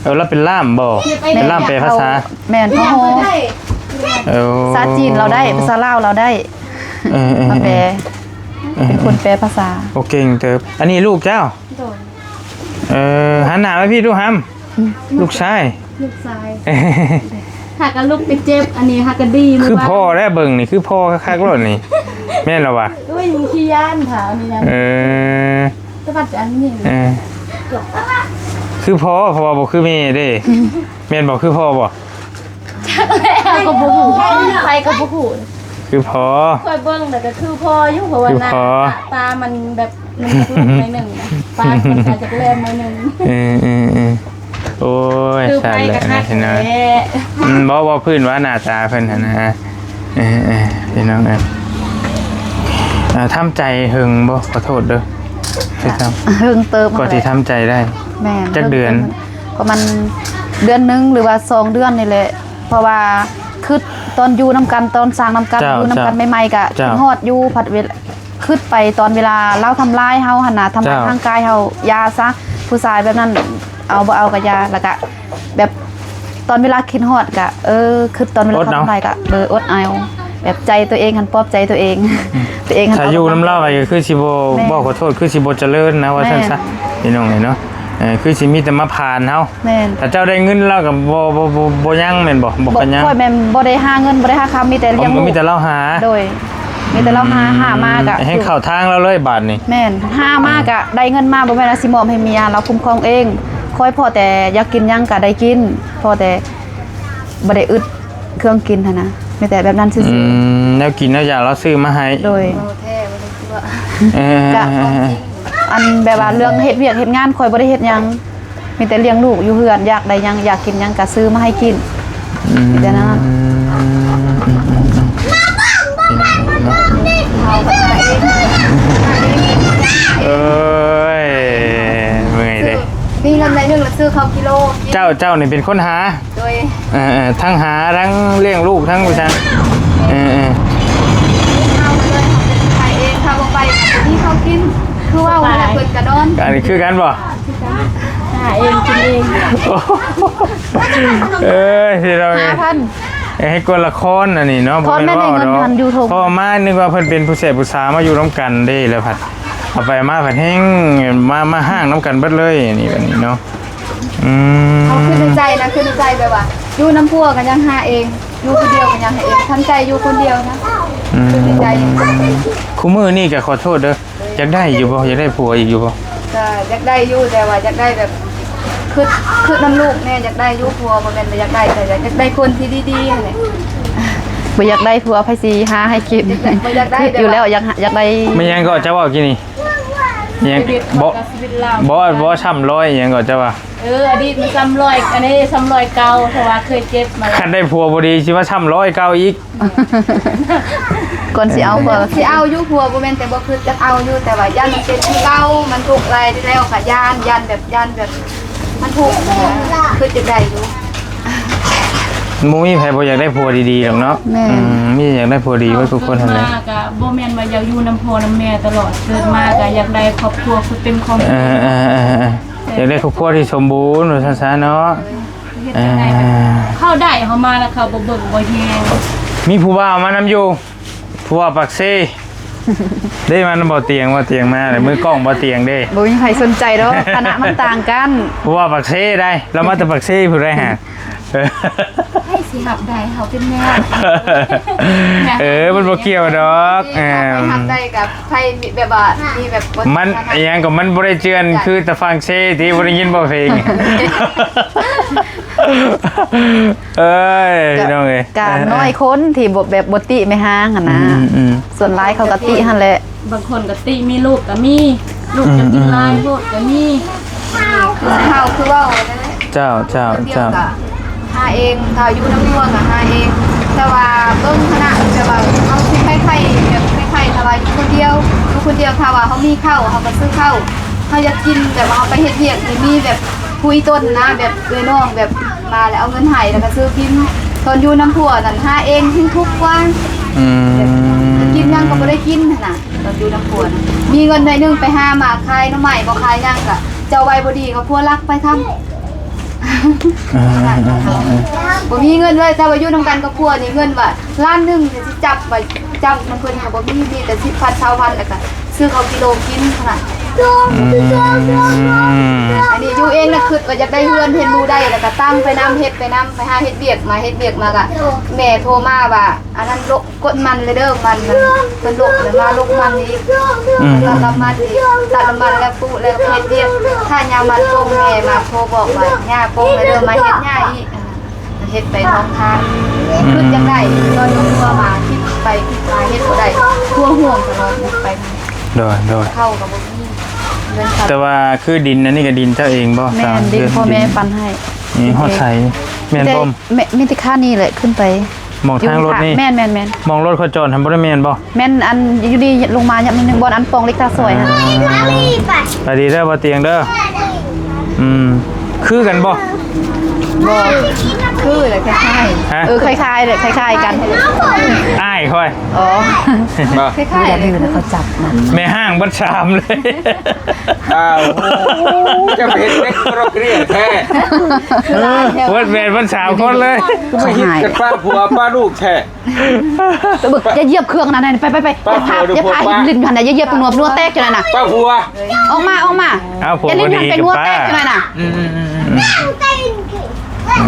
ເອີ ລາວເປັນລ່າມບໍ່? ແມ່ນ. ເປັນລ່າມແປພາສາ. ແມ່ນ ພໍ່ໂຮ. ເອີ ພາສາຈີນລາວໄດ້ ພາສາລາວລາວໄດ້. ເອີ ເອີ ມາແປ ເອີ ເປັນຄົນແປພາສາ. ໂອ້ ເກັ່ງເຕີບ. ອັນນີ້ລູກເຈົ້າ? ໂດຍ. ເອີ ຫັນໜ້າມາພີ້ດູຫຳ. ອືມ ລູກຊາຍ ລູກຊາຍ. ຫາກະລຸກໄປເຈັບ ອັນນີ້ຫາກະດີ. ຄືພໍ່ແລ້ວເບິ່ງນີ້ ຄືພໍ່ຄັກໆໂລດນີ້ ແມ່ນລະວະ? ໂອ້ຍ ຂີ້ຢ້ານຖາມນີ້ນະ. ເອີ ສະບັດອັນນີ້. ເອີ ຄືພໍ່ ເພາະວ່າບໍ່ຄືແມ່ເດ້. ແມ່ນບໍ່? ຄືພໍ່ບໍ່? ຈັກແລ້ວ ກໍບໍ່ຮູ້ ໃຜກໍບໍ່ຮູ້. ຄືພໍ່ ຂ້ອຍເບິ່ງແລ້ວກໍຄືພໍ່ຢູ່ ເພາະວ່າ ຄືພໍ່ ໜ້າຕາມັນແບບ ມັນຈະຫຼຸດໜ້ອຍໜຶ່ງນະ ປາກມັນກໍຈະແຫຼມໜ້ອຍໜຶ່ງ. ເອີ ເອີ ເອີ ໂອ້ຍ ຄືໃຜກໍຄັກແຫຼະ. ອືມ ບໍ່ ບໍ່ ພື້ນວ່າໜ້າຕາເພິ່ນຫັ້ນນະ. ເອີ ເອີ ພີ່ນ້ອງເອີຍ ອ່າ ທຳໃຈເຫິງບໍ່? ຂໍໂທດເດີ ເຫິງເຕີບ ກວ່າທີ່ທຳໃຈໄດ້. ແມ່ນ ຈັກເດືອນ? ປະມານເດືອນໜຶ່ງ ຫຼືວ່າສອງເດືອນນີ້ແຫຼະ ເພາະວ່າຄິດຕອນຢູ່ນຳກັນ ຕອນສ້າງນຳກັນ ເຈົ້າ ຢູ່ນຳກັນ ເຈົ້າ ໃໝ່ໆ ກະ ເຈົ້າ ຄິດຮອດຢູ່ ພັດເວລາ ຄິດໄປຕອນເວລາລາວທຳລາຍເຮົາຫັ້ນນະ ທຳລາຍ ເຈົ້າ ຮ່າງກາຍເຮົາ. ຢ່າຊະ ຜູ້ຊາຍແບບນັ້ນ ເອົາບໍ່ເອົາກະຢ່າ. ແລ້ວກະແບບຕອນເວລາຄິດຮອດກະ ເອີ ຄິດຕອນເວລາ ອົດເອົາ ເຂົາທຳລາຍກະ ເອີ ອົດເອົາ. ແບບໃຈຕົວເອງຫັ້ນ ປອບໃຈຕົວເອງ ອືມ ຕົວເອງຫັ້ນ ຖ້າຢູ່ນຳລາວໄປກໍຄືຊິບໍ່ ແມ່ນ ບອກຂໍໂທດ ຄືຊິບໍ່ຈະເລີນນະ ວ່າຊັ້ນຊະ ແມ່ນ ພີ່ນ້ອງເອີຍເນາະ. ເອີ ຄືຊິມີແຕ່ມາຜ່ານເຮົາ. ແມ່ນ. ຖ້າເຈົ້າໄດ້ເງິນລາວກໍບໍ່ ບໍ່ ບໍ່ ບໍ່ຍັງແມ່ນບໍ່? ບໍ່ ບໍ່ ຂ້ອຍແມ່ນບໍ່ໄດ້ຫາເງິນ ບໍ່ໄດ້ຫາຄຳ ມີແຕ່ລ້ຽງລູກ. ມີແຕ່ລາວຫາ. ໂດຍ. ມີແຕ່ລາວຫາ ອືມ ຫາມາກະ ໃຫ້ເຂົ້າທາງລາວເລີຍບາດນີ້. ແມ່ນ. ຫາມາກະ ອ່າ ໄດ້ເງິນມາ ບໍ່ແມ່ນວ່າຊິມອບໃຫ້ເມຍ ລາວຄຸ້ມຄອງເອງ. ຂ້ອຍພໍແຕ່ຢາກກິນຫຍັງກະໄດ້ກິນ ພໍແຕ່ບໍ່ໄດ້ອຶດເຄື່ອງກິນຫັ້ນນະ ມີແຕ່ແບບນັ້ນຊື່ໆ. ອືມ ແນວກິນແນວຢາກລາວຊື້ມາໃຫ້. ໂດຍ. ເອີ ກະ ເອີ ອັນແບບວ່າເລື່ອງເຮັດວຽກເຮັດງານ ຂ້ອຍບໍ່ໄດ້ເຮັດຫຍັງ ມີແຕ່ລ້ຽງລູກຢູ່ເຮືອນ ຢາກໄດ້ຫຍັງ ຢາກກິນຫຍັງກະຊື້ມາໃຫ້ກິນ. ອືມ ມີແຕ່ນັ້ນ. ເອີຍ ເມື່ອຍເດ້. ມີເງິນໜ້ອຍໜຶ່ງລະຊື້ເຂົ້າກິໂລກິນ. ເຈົ້າ ເຈົ້ານີ້ເປັນຄົນຫາ? ໂດຍ. ເອີ ເອີ ທັງຫາ ທັງລ້ຽງລູກ ທັງ ເອີ ທັງ ເອີ ເອີ ເຮົາເລີຍ ເຮົາເປັນຂາຍເອງ ຖ້າບໍ່ໄປ ບໍ່ມີເຂົ້າກິນ ຄືເວົ້າຫັ້ນແຫຼະ ເພິ່ນກະນອນ. ອັນນີ້ຄືກັນບໍ່? ຫາເອງກິນເອງ. ໂອ້ ເອີຍ ພີ່ນ້ອງເອີຍ ຫ້າພັນ ເຮັດກວນລະຄອນອັນນີ້ເນາະ ບໍ່ແມ່ນເວົ້າດອກ. ພໍມານຶກວ່າເພິ່ນເປັນຜູ້ແສບຜູ້ສາ ມາຢູ່ນຳກັນເດ້ ແລ້ວພັດເອົາໄປມາພັດແຮ່ງ ມາ ມາຮ້າງນຳກັນເບິດເລີຍ ອັນນີ້ ແບບນີ້ເນາະ. ອືມ ເຮົາຄິດໃນໃຈນະ ຄິດໃນໃຈແບບວ່າ ຢູ່ນຳຜົວກໍຍັງຫາເອງ ຢູ່ຄົນດຽວກໍຍັງຫາເອງ ທຳໃຈຢູ່ຄົນດຽວນະ. ອືມ ຄິດໃນໃຈ ຄູ່ມື້ນີ້ກໍຂໍໂທດເດີ ຢາກໄດ້ຢູ່ບໍ່? ຢາກໄດ້ຜົວອີກຢູ່ບໍ່? ກໍຢາກໄດ້ຢູ່ ແຕ່ວ່າຢາກໄດ້ແບບ ຄິດ ຄິດນຳລູກແດ່ ຢາກໄດ້ຢູ່ຜົວ ບໍ່ແມ່ນບໍ່ຢາກໄດ້ ແຕ່ຢາກໄດ້ຄົນທີ່ດີໆຫັ້ນແຫຼະ. ບໍ່ຢາກໄດ້ຜົວໃຜຊິຫາໃຫ້ກິນ? ບໍ່ຢາກໄດ້ ຄິດຢູ່ແລ້ວ ຢາກ ຢາກໄດ້. ແມ່ນຫຍັງກໍເຈົ້າເວົ້າກີ້ນີ້? ຫຍັງ? ຊີວິດ ບໍ່ ເຂົາກັບຊີວິດລາວ ບໍ່ ບໍ່ຊ້ຳລອຍຫຍັງກໍເຈົ້າວ່າ? ເອີ ອະດີດມັນຊ້ຳລອຍ ອັນນີ້ຊ້ຳລອຍເກົ່າ ເພາະວ່າເຄີຍເຈັບມາແລ້ວ. ຄັນໄດ້ຜົວບໍ່ດີຊິມາຊ້ຳລອຍເກົ່າອີກ. ກ່ອນຊິເອົາຜົວ ຊິເອົາຢູ່ ຜົວບໍ່ແມ່ນແຕ່ບໍ່ຄິດຈະເອົາຢູ່ ແຕ່ວ່າຢ້ານມັນເປັນຄືເກົ່າ ມັນທຸກຫຼາຍແລ້ວກະຢ້ານ ຢ້ານແບບ ຢ້ານແບບມັນທຸກ ຄິດຈະໄດ້ຢູ່. ບໍ່ມີໃຜບໍ່ຢາກໄດ້ຜົວດີໆດອກເນາະ. ແມ່ນ. ອືມ ມີຢາກໄດ້ຜົວດີເບິດທຸກຄົນຫັ້ນແຫຼະ. ເກີດມາກະບໍ່ແມ່ນວ່າຢາກຢູ່ນຳພໍ່ນຳແມ່ຕະຫຼອດ ເກີດມາກະຢາກໄດ້ຄອບຄົວຄືເຕັມຄອບ. ເອີ ເອີ ເອີ ເອີ. ຢາກໄດ້ຄອບຄົວທີ່ສົມບູນວ່າຊັ້ນຊະເນາະ. ເອີ ເຂົາໄດ້ເຮົາມາແລ້ວເຂົາບໍ່ເບິ່ງບໍ່ແຍງ. ມີຜູ້ບ່າວມານຳຢູ່ ຜູ້ບ່າວປາກເຊ. ເດ້ ມານຳບໍ່ຕຽງ ບໍ່ຕຽງມາແລ້ວ ມືກ້ອງບໍ່ຕຽງເດ້. ບໍ່ມີໃຜສົນໃຈດອກ ຄະນະມັນຕ່າງກັນ. ຜູ້ບ່າວປາກເຊໄດ໋ ລາວມາແຕ່ປາກເຊພຸ້ນໄດ໋ຫາ. ເອີ ໃຜຊິຮັບໄດ້ ເຮົາເປັນແມ່. ເອີ ມັນບໍ່ກ່ຽວດອກ. ເອີ ເອີ ໃຜຮັບໄດ້ກັບໃຜ ແບບວ່າ ມີແບບ ມັນອີຫຍັງກໍມັນບໍ່ໄດ້ເຈື່ອນຄືຕາຝັ່ງເຊ ທີ່ບໍ່ໄດ້ຍິນບໍ່ເພງ. ເອີຍ ພີ່ນ້ອງເອີຍ ກະ ເອີ ນ້ອຍຄົນທີ່ບໍ່ ແບບບໍ່ຕິແມ່ຮ້າງຫັ້ນນະ. ອືມ ອືມ ສ່ວນຫຼາຍເຂົາກະຕິຫັ້ນແຫຼະ. ບາງຄົນກໍຕິມີລູກກໍມີ ລູກຈະກິນຫຼາຍໂພດກໍມີ. ອືມ ອືມ ຄືເຮົາຄືເວົ້ານັ້ນແຫຼະ. ເຈົ້າ ເຈົ້າ ເຈົ້າ ຫາເອງ ຖ້າຢູ່ນຳຄົວກໍຫາເອງ. ແຕ່ວ່າເບິ່ງຫັ້ນນະ ແບບວ່າເຮົາຊິໃຄ່ໆ ແບບໃຄ່ໆ ຖ້າວ່າຢູ່ຄົນດຽວ ຢູ່ຄົນດຽວ ຖ້າວ່າເຮົາມີເຂົ້າ ເຮົາກໍຊື້ເຂົ້າ. ເຮົາຢາກກິນ ແບບວ່າເຮົາໄປເຮັດວຽກ ມີແບບ ຜູ້ອີ່ຕົນນະ ແບບເອື້ອຍນ້ອງແບບມາແລ້ວເອົາເງິນໃຫ້ ແລ້ວກໍຊື້ກິນ. ຕອນຢູ່ນຳຜົວນັ້ນຫາເອງແຮງທຸກກວ່າ. ອືມ ແບບກິນຫຍັງກໍບໍ່ໄດ້ກິນຫັ້ນນະ. ຕອນຢູ່ນຳຜົວນະ ມີເງິນໜ້ອຍໜຶ່ງໄປຫາໝາກ ຂາຍໜໍ່ໄມ້ບໍ່ ຂາຍຫຍັງ ກໍເຈົ້າໄວບໍ່ດີ ກໍຜົວລັກໄປທຳ. ອືມ ບໍ່ມີເງິນເລີຍ. ແຕ່ວ່າຢູ່ນຳກັນກັບຜົວນີ້ ເງິນວ່າລ້ານໜຶ່ງຊິຈັບໄວ້ ຈັບນຳເພິ່ນກໍບໍ່ມີ ມີແຕ່ສິບພັນ ຊາວພັນ ແລ້ວກໍ ຊື້ເຂົ້າກິໂລກິນເທົ່ານັ້ນ. ອືມ ອັນນີ້ຢູ່ເອງນະ ຄິດວ່າຢາກໄດ້ເຮືອນ ເຫັນໝູ່ໄດ້ ແລ້ວກໍຕັ້ງໄປນຳ ເຮັດໄປນຳ ໄປຫາເຮັດວຽກມາ ເຮັດວຽກມາກໍແມ່ໂທມາວ່າ ອັນນັ້ນລົກ ກົດມັນເລີຍເດີ ມັນ ມັນ ເພິ່ນລົກແລ້ວມາລົກມັນອີກ. ອືມ ຕັດນ້ຳມັນອີກ ຕັດນ້ຳມັນແລ້ວປູກ ແລ້ວກໍເຮັດວຽກ ຖ້າຍາມມັນປົງ ແມ່ມາໂທບອກວ່າ ຍ່າປົງເລີຍເດີ ມາເຮັດຫຍ້າອີກ. ເຮັດໄປທ້ອງທາງ ອືມ ຄິດຢາກໄດ້ ຕອນລົງຕົວມາ ຄິດໄປຄິດມາເຮັດບໍ່ໄດ້ ຫົວຫ່ວງຕະຫຼອດໄປ. ໂດຍ ໂດຍ ເຂົ້າກໍບໍ່ມີ ເງິນເຂົ້າ. ແຕ່ວ່າຄືດິນອັນນີ້ກໍດິນເຈົ້າເອງບໍ່? ແມ່ນ ສາມ ດິນພໍ່ແມ່ປັນໃຫ້. ນີ້ຮອດໃສ ແມ່ນບໍ່? ມີແຕ່ ມີແຕ່ຂ້ານີ້ແຫຼະຂຶ້ນໄປ ໝ່ອງທາງລົດນີ້. ແມ່ນໆໆ ໝ່ອງລົດເຂົາຈອດຫັ້ນບໍ່ໄດ້ແມ່ນບໍ່? ແມ່ນ ອັນຢູ່ນີ້ລົງມາຍາມໜຶ່ງ ບ່ອນອັນປ່ອງເລັກຕາຊອຍຫັ້ນ. ອ່າ ສະບາຍດີເດີ ບໍ່ຕຽງເດີ. ອືມ ຄືກັນບໍ່? ບໍ່ ຄືແຫຼະ ຄ້າຍໆ. ຮະ? ເອີ ຄ້າຍໆແຫຼະ ຄ້າຍໆກັນ. ອ້າຍຂ້ອຍ. ອໍ ບໍ່ ຄ້າຍໆ ຢ່າດື້ນະ ເຂົາຈັບນະ. ແມ່ຮ້າງເບິດສາມເລີຍ. ອ້າວ ໂອ້ ຈະໄປເຮັດເດັກໂປຣເກຣດແທ້. ເບິດແມ່ນເບິດສາມຄົນເລີຍ. ຄືມາເຮັດກັນປ້າຜົວປ້າລູກແທ້. ໄປເບິ່ງ ຢ່າຢຽບເຄື່ອງນັ້ນ ໄປ ໄປ ໄປ ຢ່າພາ ຢ່າພາຫຼິ້ນຫັ້ນນະ ຢ່າຢຽບໜວດ ໜວດແຕກຈັ່ງນັ້ນນະ. ປ້າຜົວ ອອກມາ ອອກມາ. ອ້າວ ຜົວ ຢ່າຫຼິ້ນຫັ້ນ ໄປໜວດແຕກຈັ່ງນັ້ນນະ. ອືມ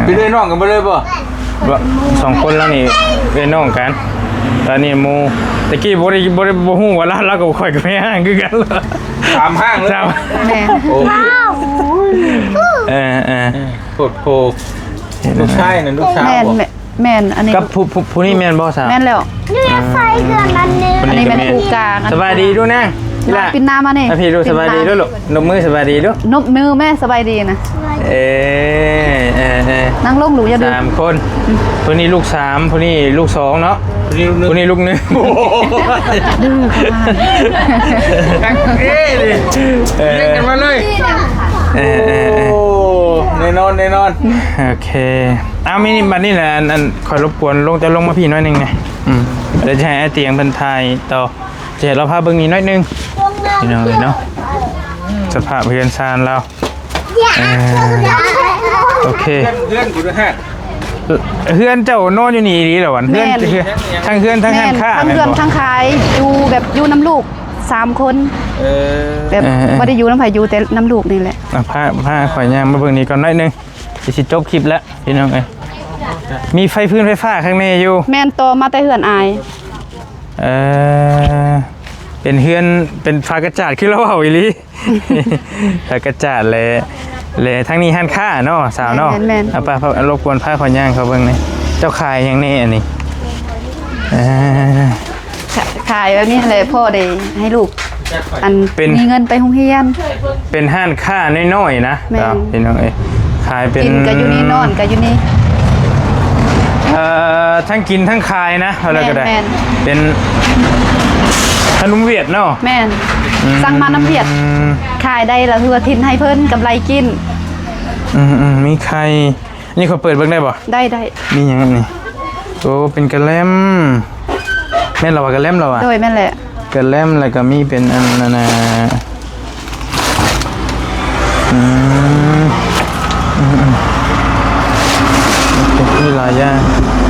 ໆ ເປັນເອື້ອຍນ້ອງກັນເບິດເລີຍບໍ່? ສອງຄົນລາວນີ້ເອື້ອຍນ້ອງກັນ ລາວນີ້ໝູ່. ຕະກີ້ບໍ່ໄດ້ ບໍ່ໄດ້ ບໍ່ຮູ້ວ່າລາວ ລາວກັບຂ້ອຍກໍແມ່ຮ້າງຄືກັນ. ສາມຮ້າງເລີຍ. ສາມ ແມ່ນ. ໂອ້ ເອີໆ ໂພດໂພ. ລູກຊາຍນັ້ນ ລູກສາວບໍ່? ແມ່ນ ແມ່ນ ອັນນີ້ກັບຜູ້ ຜູ້ ຜູ້ນີ້ແມ່ນບໍ່ສາວ? ແມ່ນແລ້ວ. ອ່າ ອັນນີ້ແມ່ນຜູ້ກາງ. ສະບາຍດີດູນາງ. ລາວປິ່ນໜ້າມານີ້ ມາພີ້ດູ. ສະບາຍດີດູລູກ. ນົບມືສະບາຍດີດູ. ນົບມືແມ່ສະບາຍດີນະ. ເອີ ເອີ ເອີ ນັ່ງລົງລູກ ຢ່າດື້. ສາມຄົນ. ຜູ້ນີ້ລູກສາມ ຜູ້ນີ້ລູກສອງເນາະ. ຜູ້ນີ້ລູກໜຶ່ງ ຜູ້ນີ້ລູກໜຶ່ງ. ໂອ້ໂຫ ດື້ຂະໜາດ. ເອີ ເອີ ລຽນກັນມາເລີຍ. ເອີ ເອີ ເອີ ໂອ້ ແນ່ນອນ ແນ່ນອນ. ໂອເຄ. ອ້າວ ມີບັດນີ້ນະ ອັນ ອັນ ຂ້ອຍລົບກວນລົງ ເຈົ້າລົງມາພີ້ໜ້ອຍໜຶ່ງແດ່. ອືມ ດຽວຈະໃຫ້ອ້າຍຕຽງເພິ່ນຖ່າຍຕໍ່ ຈະໃຫ້ລາວພາເບິ່ງນີ້ໜ້ອຍໜຶ່ງ ພີ່ນ້ອງເອີຍເນາະ ສະພາບເຮືອນຊານລາວ. ເອີ ໂອເຄ. ເຮືອນ ເຮືອນຜູ້ທະຫານ ເຮືອນເຈົ້ານອນຢູ່ນີ້ອີ່ຫຼີລະຫວາ? ແມ່ນ. ເຮືອນ ທັງເຮືອນທັງຮ້ານຄ້າ ທັງເຮືອນທັງຂາຍ ຢູ່ແບບຢູ່ນຳລູກສາມຄົນ. ເອີ ແບບ ເອີ ບໍ່ໄດ້ຢູ່ນຳໃຜ ຢູ່ແຕ່ນຳລູກນີ້ແຫຼະ. ອ່ະ ພາ ພາຂ້ອຍຍ່າງມາເບິ່ງນີ້ກ່ອນໜ້ອຍໜຶ່ງ ຊິຈົບຄລິບແລ້ວ ພີ່ນ້ອງເອີຍ. ມີໄຟຟືນໄຟຟ້າຂ້າງໃນຢູ່. ແມ່ນ ຕໍ່ມາແຕ່ເຮືອນອ້າຍ. ເອີ ເປັນເຮືອນ ເປັນຝາກະຈາດ ຄືລາວເວົ້າອີ່ຫຼີ. ຝາກະຈາດ ແລະ ແລະທາງນີ້ຮ້ານຄ້າເນາະ ສາວເນາະ. ແມ່ນໆໆ. ເອົາໄປ ເອົາ ລົບກວນພາຂ້ອຍຍ່າງເຂົ້າເບິ່ງແດ່. ເຈົ້າຂາຍຫຍັງແດ່ອັນນີ້? ເອີ ຂາຍແບບນີ້ແຫຼະ ພໍໄດ້ໃຫ້ລູກ ອັນ ເປັນ ມີເງິນໄປໂຮງຮຽນ. ເປັນຮ້ານຄ້ານ້ອຍໆນະ. ແມ່ນ. ພີ່ນ້ອງເອີຍ ຂາຍເປັນ ກິນກໍຢູ່ນີ້ ນອນກໍຢູ່ນີ້. ເອີ ທັງກິນທັງຂາຍນະ ວ່າແລ້ວກໍໄດ້. ແມ່ນໆ. ເປັນຂະໜົມຫວຽດເນາະ. ແມ່ນ. ອືມ ສັ່ງມານຳຫວຽດ. ຂາຍໄດ້ລະທົ່ວຖິ່ນໃຫ້ເພິ່ນກຳໄລກິນ. ອືມໆ ມີໄຂ່. ນີ້ຂ້ອຍເປີດເບິ່ງໄດ້ບໍ່? ໄດ້ໆ. ມີຫຍັງອັນນີ້? ໂອ້ ເປັນກະແລັມ. ແມ່ນລະຫວາ ກະແລັມລະຫວາ? ໂດຍ ແມ່ນແຫຼະ. ກະແລັມ ແລ້ວກໍມີເປັນອັນນັ້ນນະ. ອືມ ອືມໆ ມີຫຼາຍຢ່າງ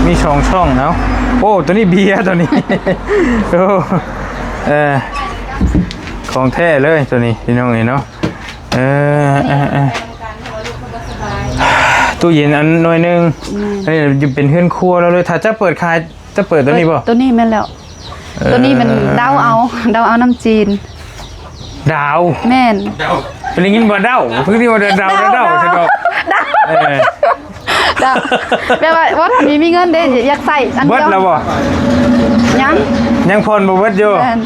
ມີສອງຊ່ອງເນາະ. ໂອ້ ຕົວນີ້ເບຍ ຕົວນີ້ ໂອ້ ເອີ ຂອງແທ້ເລີຍຕົວນີ້ ພີ່ນ້ອງເອີຍເນາະ. ເອີ ເອີ ເອີ ຕູ້ເຢັນອັນໜ່ວຍໜຶ່ງ. ແມ່ນ ອັນນີ້ຢູ່ເປັນເຮືອນຄົວລາວເລີຍ. ຖ້າຈະເປີດຂາຍ ຈະເປີດຕົວນີ້ບໍ່? ຕົວນີ້ແມ່ນແລ້ວ. ເອີ ຕົວນີ້ແມ່ນດາວເອົາ ດາວເອົານຳຈີນ. ດາວ? ແມ່ນ. ໄດ້ຍິນວ່າດາວ ເພິ່ງໄດ້ວ່າດາວ ດາວ ດາວ ດາວ ດາວ ເອີ ດາວ ແບບວ່າ ວ່າມີ ມີເງິນເດ້ ຢາກໃຊ້ອັນດຽວ. ເບິດແລ້ວບໍ່? ຍັງ ຍັງຜ່ອນບໍ່ເບິດຢູ່. ແມ່ນ.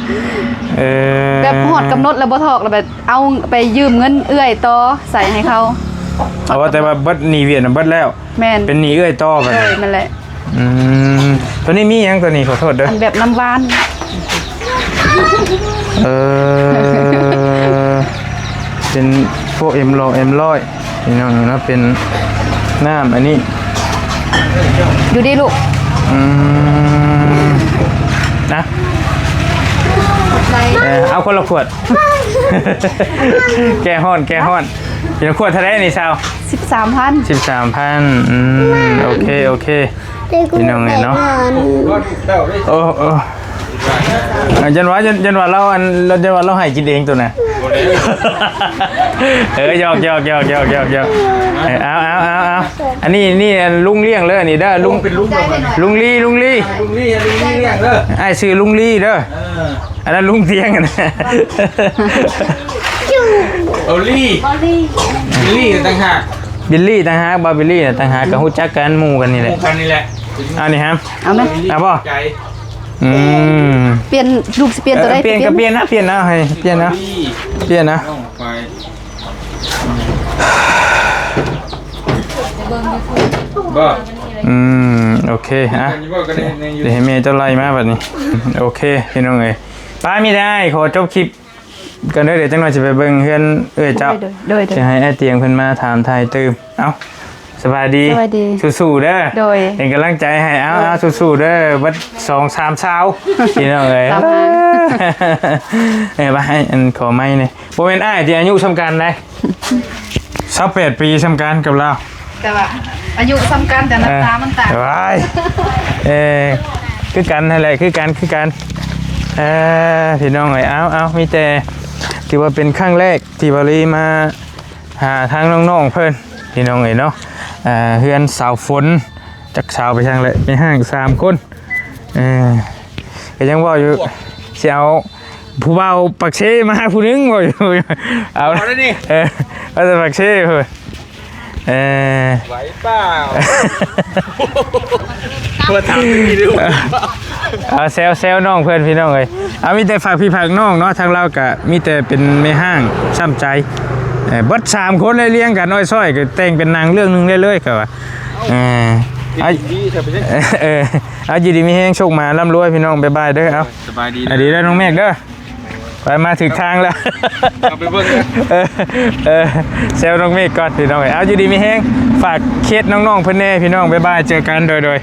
ເອີ ແບບຮອດກຳນົດແລ້ວບໍ່ຖອກ ແລ້ວແບບເອົາໄປຢືມເງິນເອື້ອຍຕໍ່ໃຊ້ໃຫ້ເຂົາ. ເອົາ ແຕ່ວ່າເບິດໜີ້ຫວຽດນະເບິດແລ້ວ. ແມ່ນ ເປັນໜີ້ເອື້ອຍຕໍ່ບັດນີ້. ໂດຍ ແມ່ນແຫຼະ. ອືມ ຕົວນີ້ມີຫຍັງຕົວນີ້? ຂໍໂທດເດີ ອັນແບບນ້ຳຫວານ. ເອີ ເປັນພວກເອັມຮ້ອຍ ເອັມຮ້ອຍ ພີ່ນ້ອງເນາະ ເປັນນ້ຳອັນນີ້. ຢູ່ດີລູກ. ອືມ ນະ ເອີ ເອົາຄົນລະຂວດ. ແກ້ຮ້ອນ ແກ້ຮ້ອນ. ເປັນຂວດເທົ່າໃດນີ້ຊາວ? ສິບສາມພັນ. ສິບສາມພັນ. ອືມ ໂອເຄ ໂອເຄ ພີ່ນ້ອງເອີຍເນາະ. ໂອ້ ໂອ້ ຢ້ານວ່າ ຢ້ານ ຢ້ານວ່າລາວ ອັນ ຢ້ານວ່າລາວໃຫ້ກິນເອງໂຕນະ. ເອີ ຢອກ ຢອກ ເອີ ເອົາ ເອົາ ເອົາ ເອົາ ອັນນີ້ ນີ້ ອັນ ລຸງລ້ຽງເລີຍນີ້ເດີ ລຸງ ເປັນລຸງ ລຸງລີ ລຸງລີ ລຸງລີ ລຸງລີລ້ຽງເດີ. ອ້າຍຊື່ລຸງລີເດີ. ເອີ ອັນນັ້ນລຸງຕຽງ ເອົາລີ ບິລລີຕ່າງຫາກ ບິລລີຕ່າງຫາກ ບ່າວບິລລີຕ່າງຫາກ ກໍຮູ້ຈັກກັນ ໝູ່ກັນນີ້ແຫຼະ ໝູ່ກັນນີ້ແຫຼະ. ອັນນີ້ຮະ ເອົາໄໝ? ເອົາບໍ່? ອືມ ປ່ຽນ ລູກຊິປ່ຽນຕົວໃດ? ເອີ ປ່ຽນກໍປ່ຽນນະ ປ່ຽນນະ ໃຫ້ປ່ຽນນະ ປ່ຽນນະ. ບໍ່ ອືມ ໂອເຄ ອ່ະ ດຽວໃຫ້ແມ່ເຈົ້າໄລ່ມາບັດນີ້. ໂອເຄ ພີ່ນ້ອງເອີຍ ປ້າມີແຕ່ອ້າຍ ຂໍຈົບຄລິບກ່ອນເດີ ດຽວຈັກໜ່ອຍຊິໄປເບິ່ງເຮືອນເອື້ອຍເຈົ້າ. ໂດຍ ໂດຍ ໂດຍ ຊິໃຫ້ອ້າຍຕຽງເພິ່ນມາຖາມຖ່າຍຕື່ມ. ເອົ້າ ສະບາຍດີ ສະບາຍດີ ສູ້ໆເດີ. ໂດຍ ເປັນກຳລັງໃຈໃຫ້. ເອົາ ເອົາ ສູ້ໆເດີ ເບິດສອງສາມຊາວ ພີ່ນ້ອງເອີຍ. ເອີ ວ່າໃຫ້ ອັນ ຂໍໄມແດ່. ບໍ່ແມ່ນອ້າຍທີ່ອາຍຸສ່ຳກັນໃດ ຊາວແປດປີ ສ່ຳກັນກັບລາວ ແຕ່ວ່າອາຍຸສ່ຳກັນ ແຕ່ໜ້າຕາມັນຕ່າງ. ເອີ ວ້າຍ ເອີ ຄືກັນຫັ້ນແຫຼະ ຄືກັນ ຄືກັນ. ເອີ ພີ່ນ້ອງເອີຍ ເອົາ ເອົາ ມີແຕ່ ຖືວ່າເປັນຄັ້ງແລກທີ່ບ່າວລີມາຫາທາງນ້ອງໆເພິ່ນ ພີ່ນ້ອງເອີຍເນາະ. ເຮືອນສາວຝົນ ຈັກສາວໄປທາງໃດ ແມ່ຮ້າງສາມຄົນ. ເອີ ກໍຍັງເວົ້າຢູ່ ຊິເອົາຜູ້ບ່າວປາກເຊມາຜູ້ໜຶ່ງ ເວົ້າຢູ່ ເອົາ ເອົາໄດ້ນີ້ ເອີ ມາແຕ່ປາກເຊພຸ້ນ. ເອີ ໄຫວເປົ່າ ມາຖາມດີໆ ເອົາ ແຊວໆນ້ອງເພິ່ນ ພີ່ນ້ອງເອີຍ. ເອົາ ມີແຕ່ຝາກພີ່ຝາກນ້ອງເນາະ ທາງລາວກະມີແຕ່ເປັນແມ່ຮ້າງຊ້ຳໃຈ. ເອີ ເບິດສາມຄົນເລີຍ ລຽງກັນອ້ອຍຊ້ອຍ ກໍແຕ່ງເປັນໜັງເລື່ອງໜຶ່ງໄດ້ເລີຍ ເຂົາວ່າ. ເອີ ເອົາ ຢູ່ດີມີແຮງ ໂຊກໝານ ລ່ຳລວຍ ພີ່ນ້ອງ. ບາຍບາຍເດີ. ເອົາ ສະບາຍດີ ສະບາຍດີເດີ ນ້ອງເມກເດີ. ໄປ ມາຖືກທາງແລ້ວ ເອົາໄປເບິ່ງ ເອີ ເອີ ແຊວນ້ອງເມກກ່ອນ ພີ່ນ້ອງເອີຍ. ເອົາ ຢູ່ດີມີແຮງ ຝາກເຄສນ້ອງໆເພິ່ນແດ່ ພີ່ນ້ອງ. ບາຍບາຍ ເຈີກັນ ໂດຍ ໂດຍ.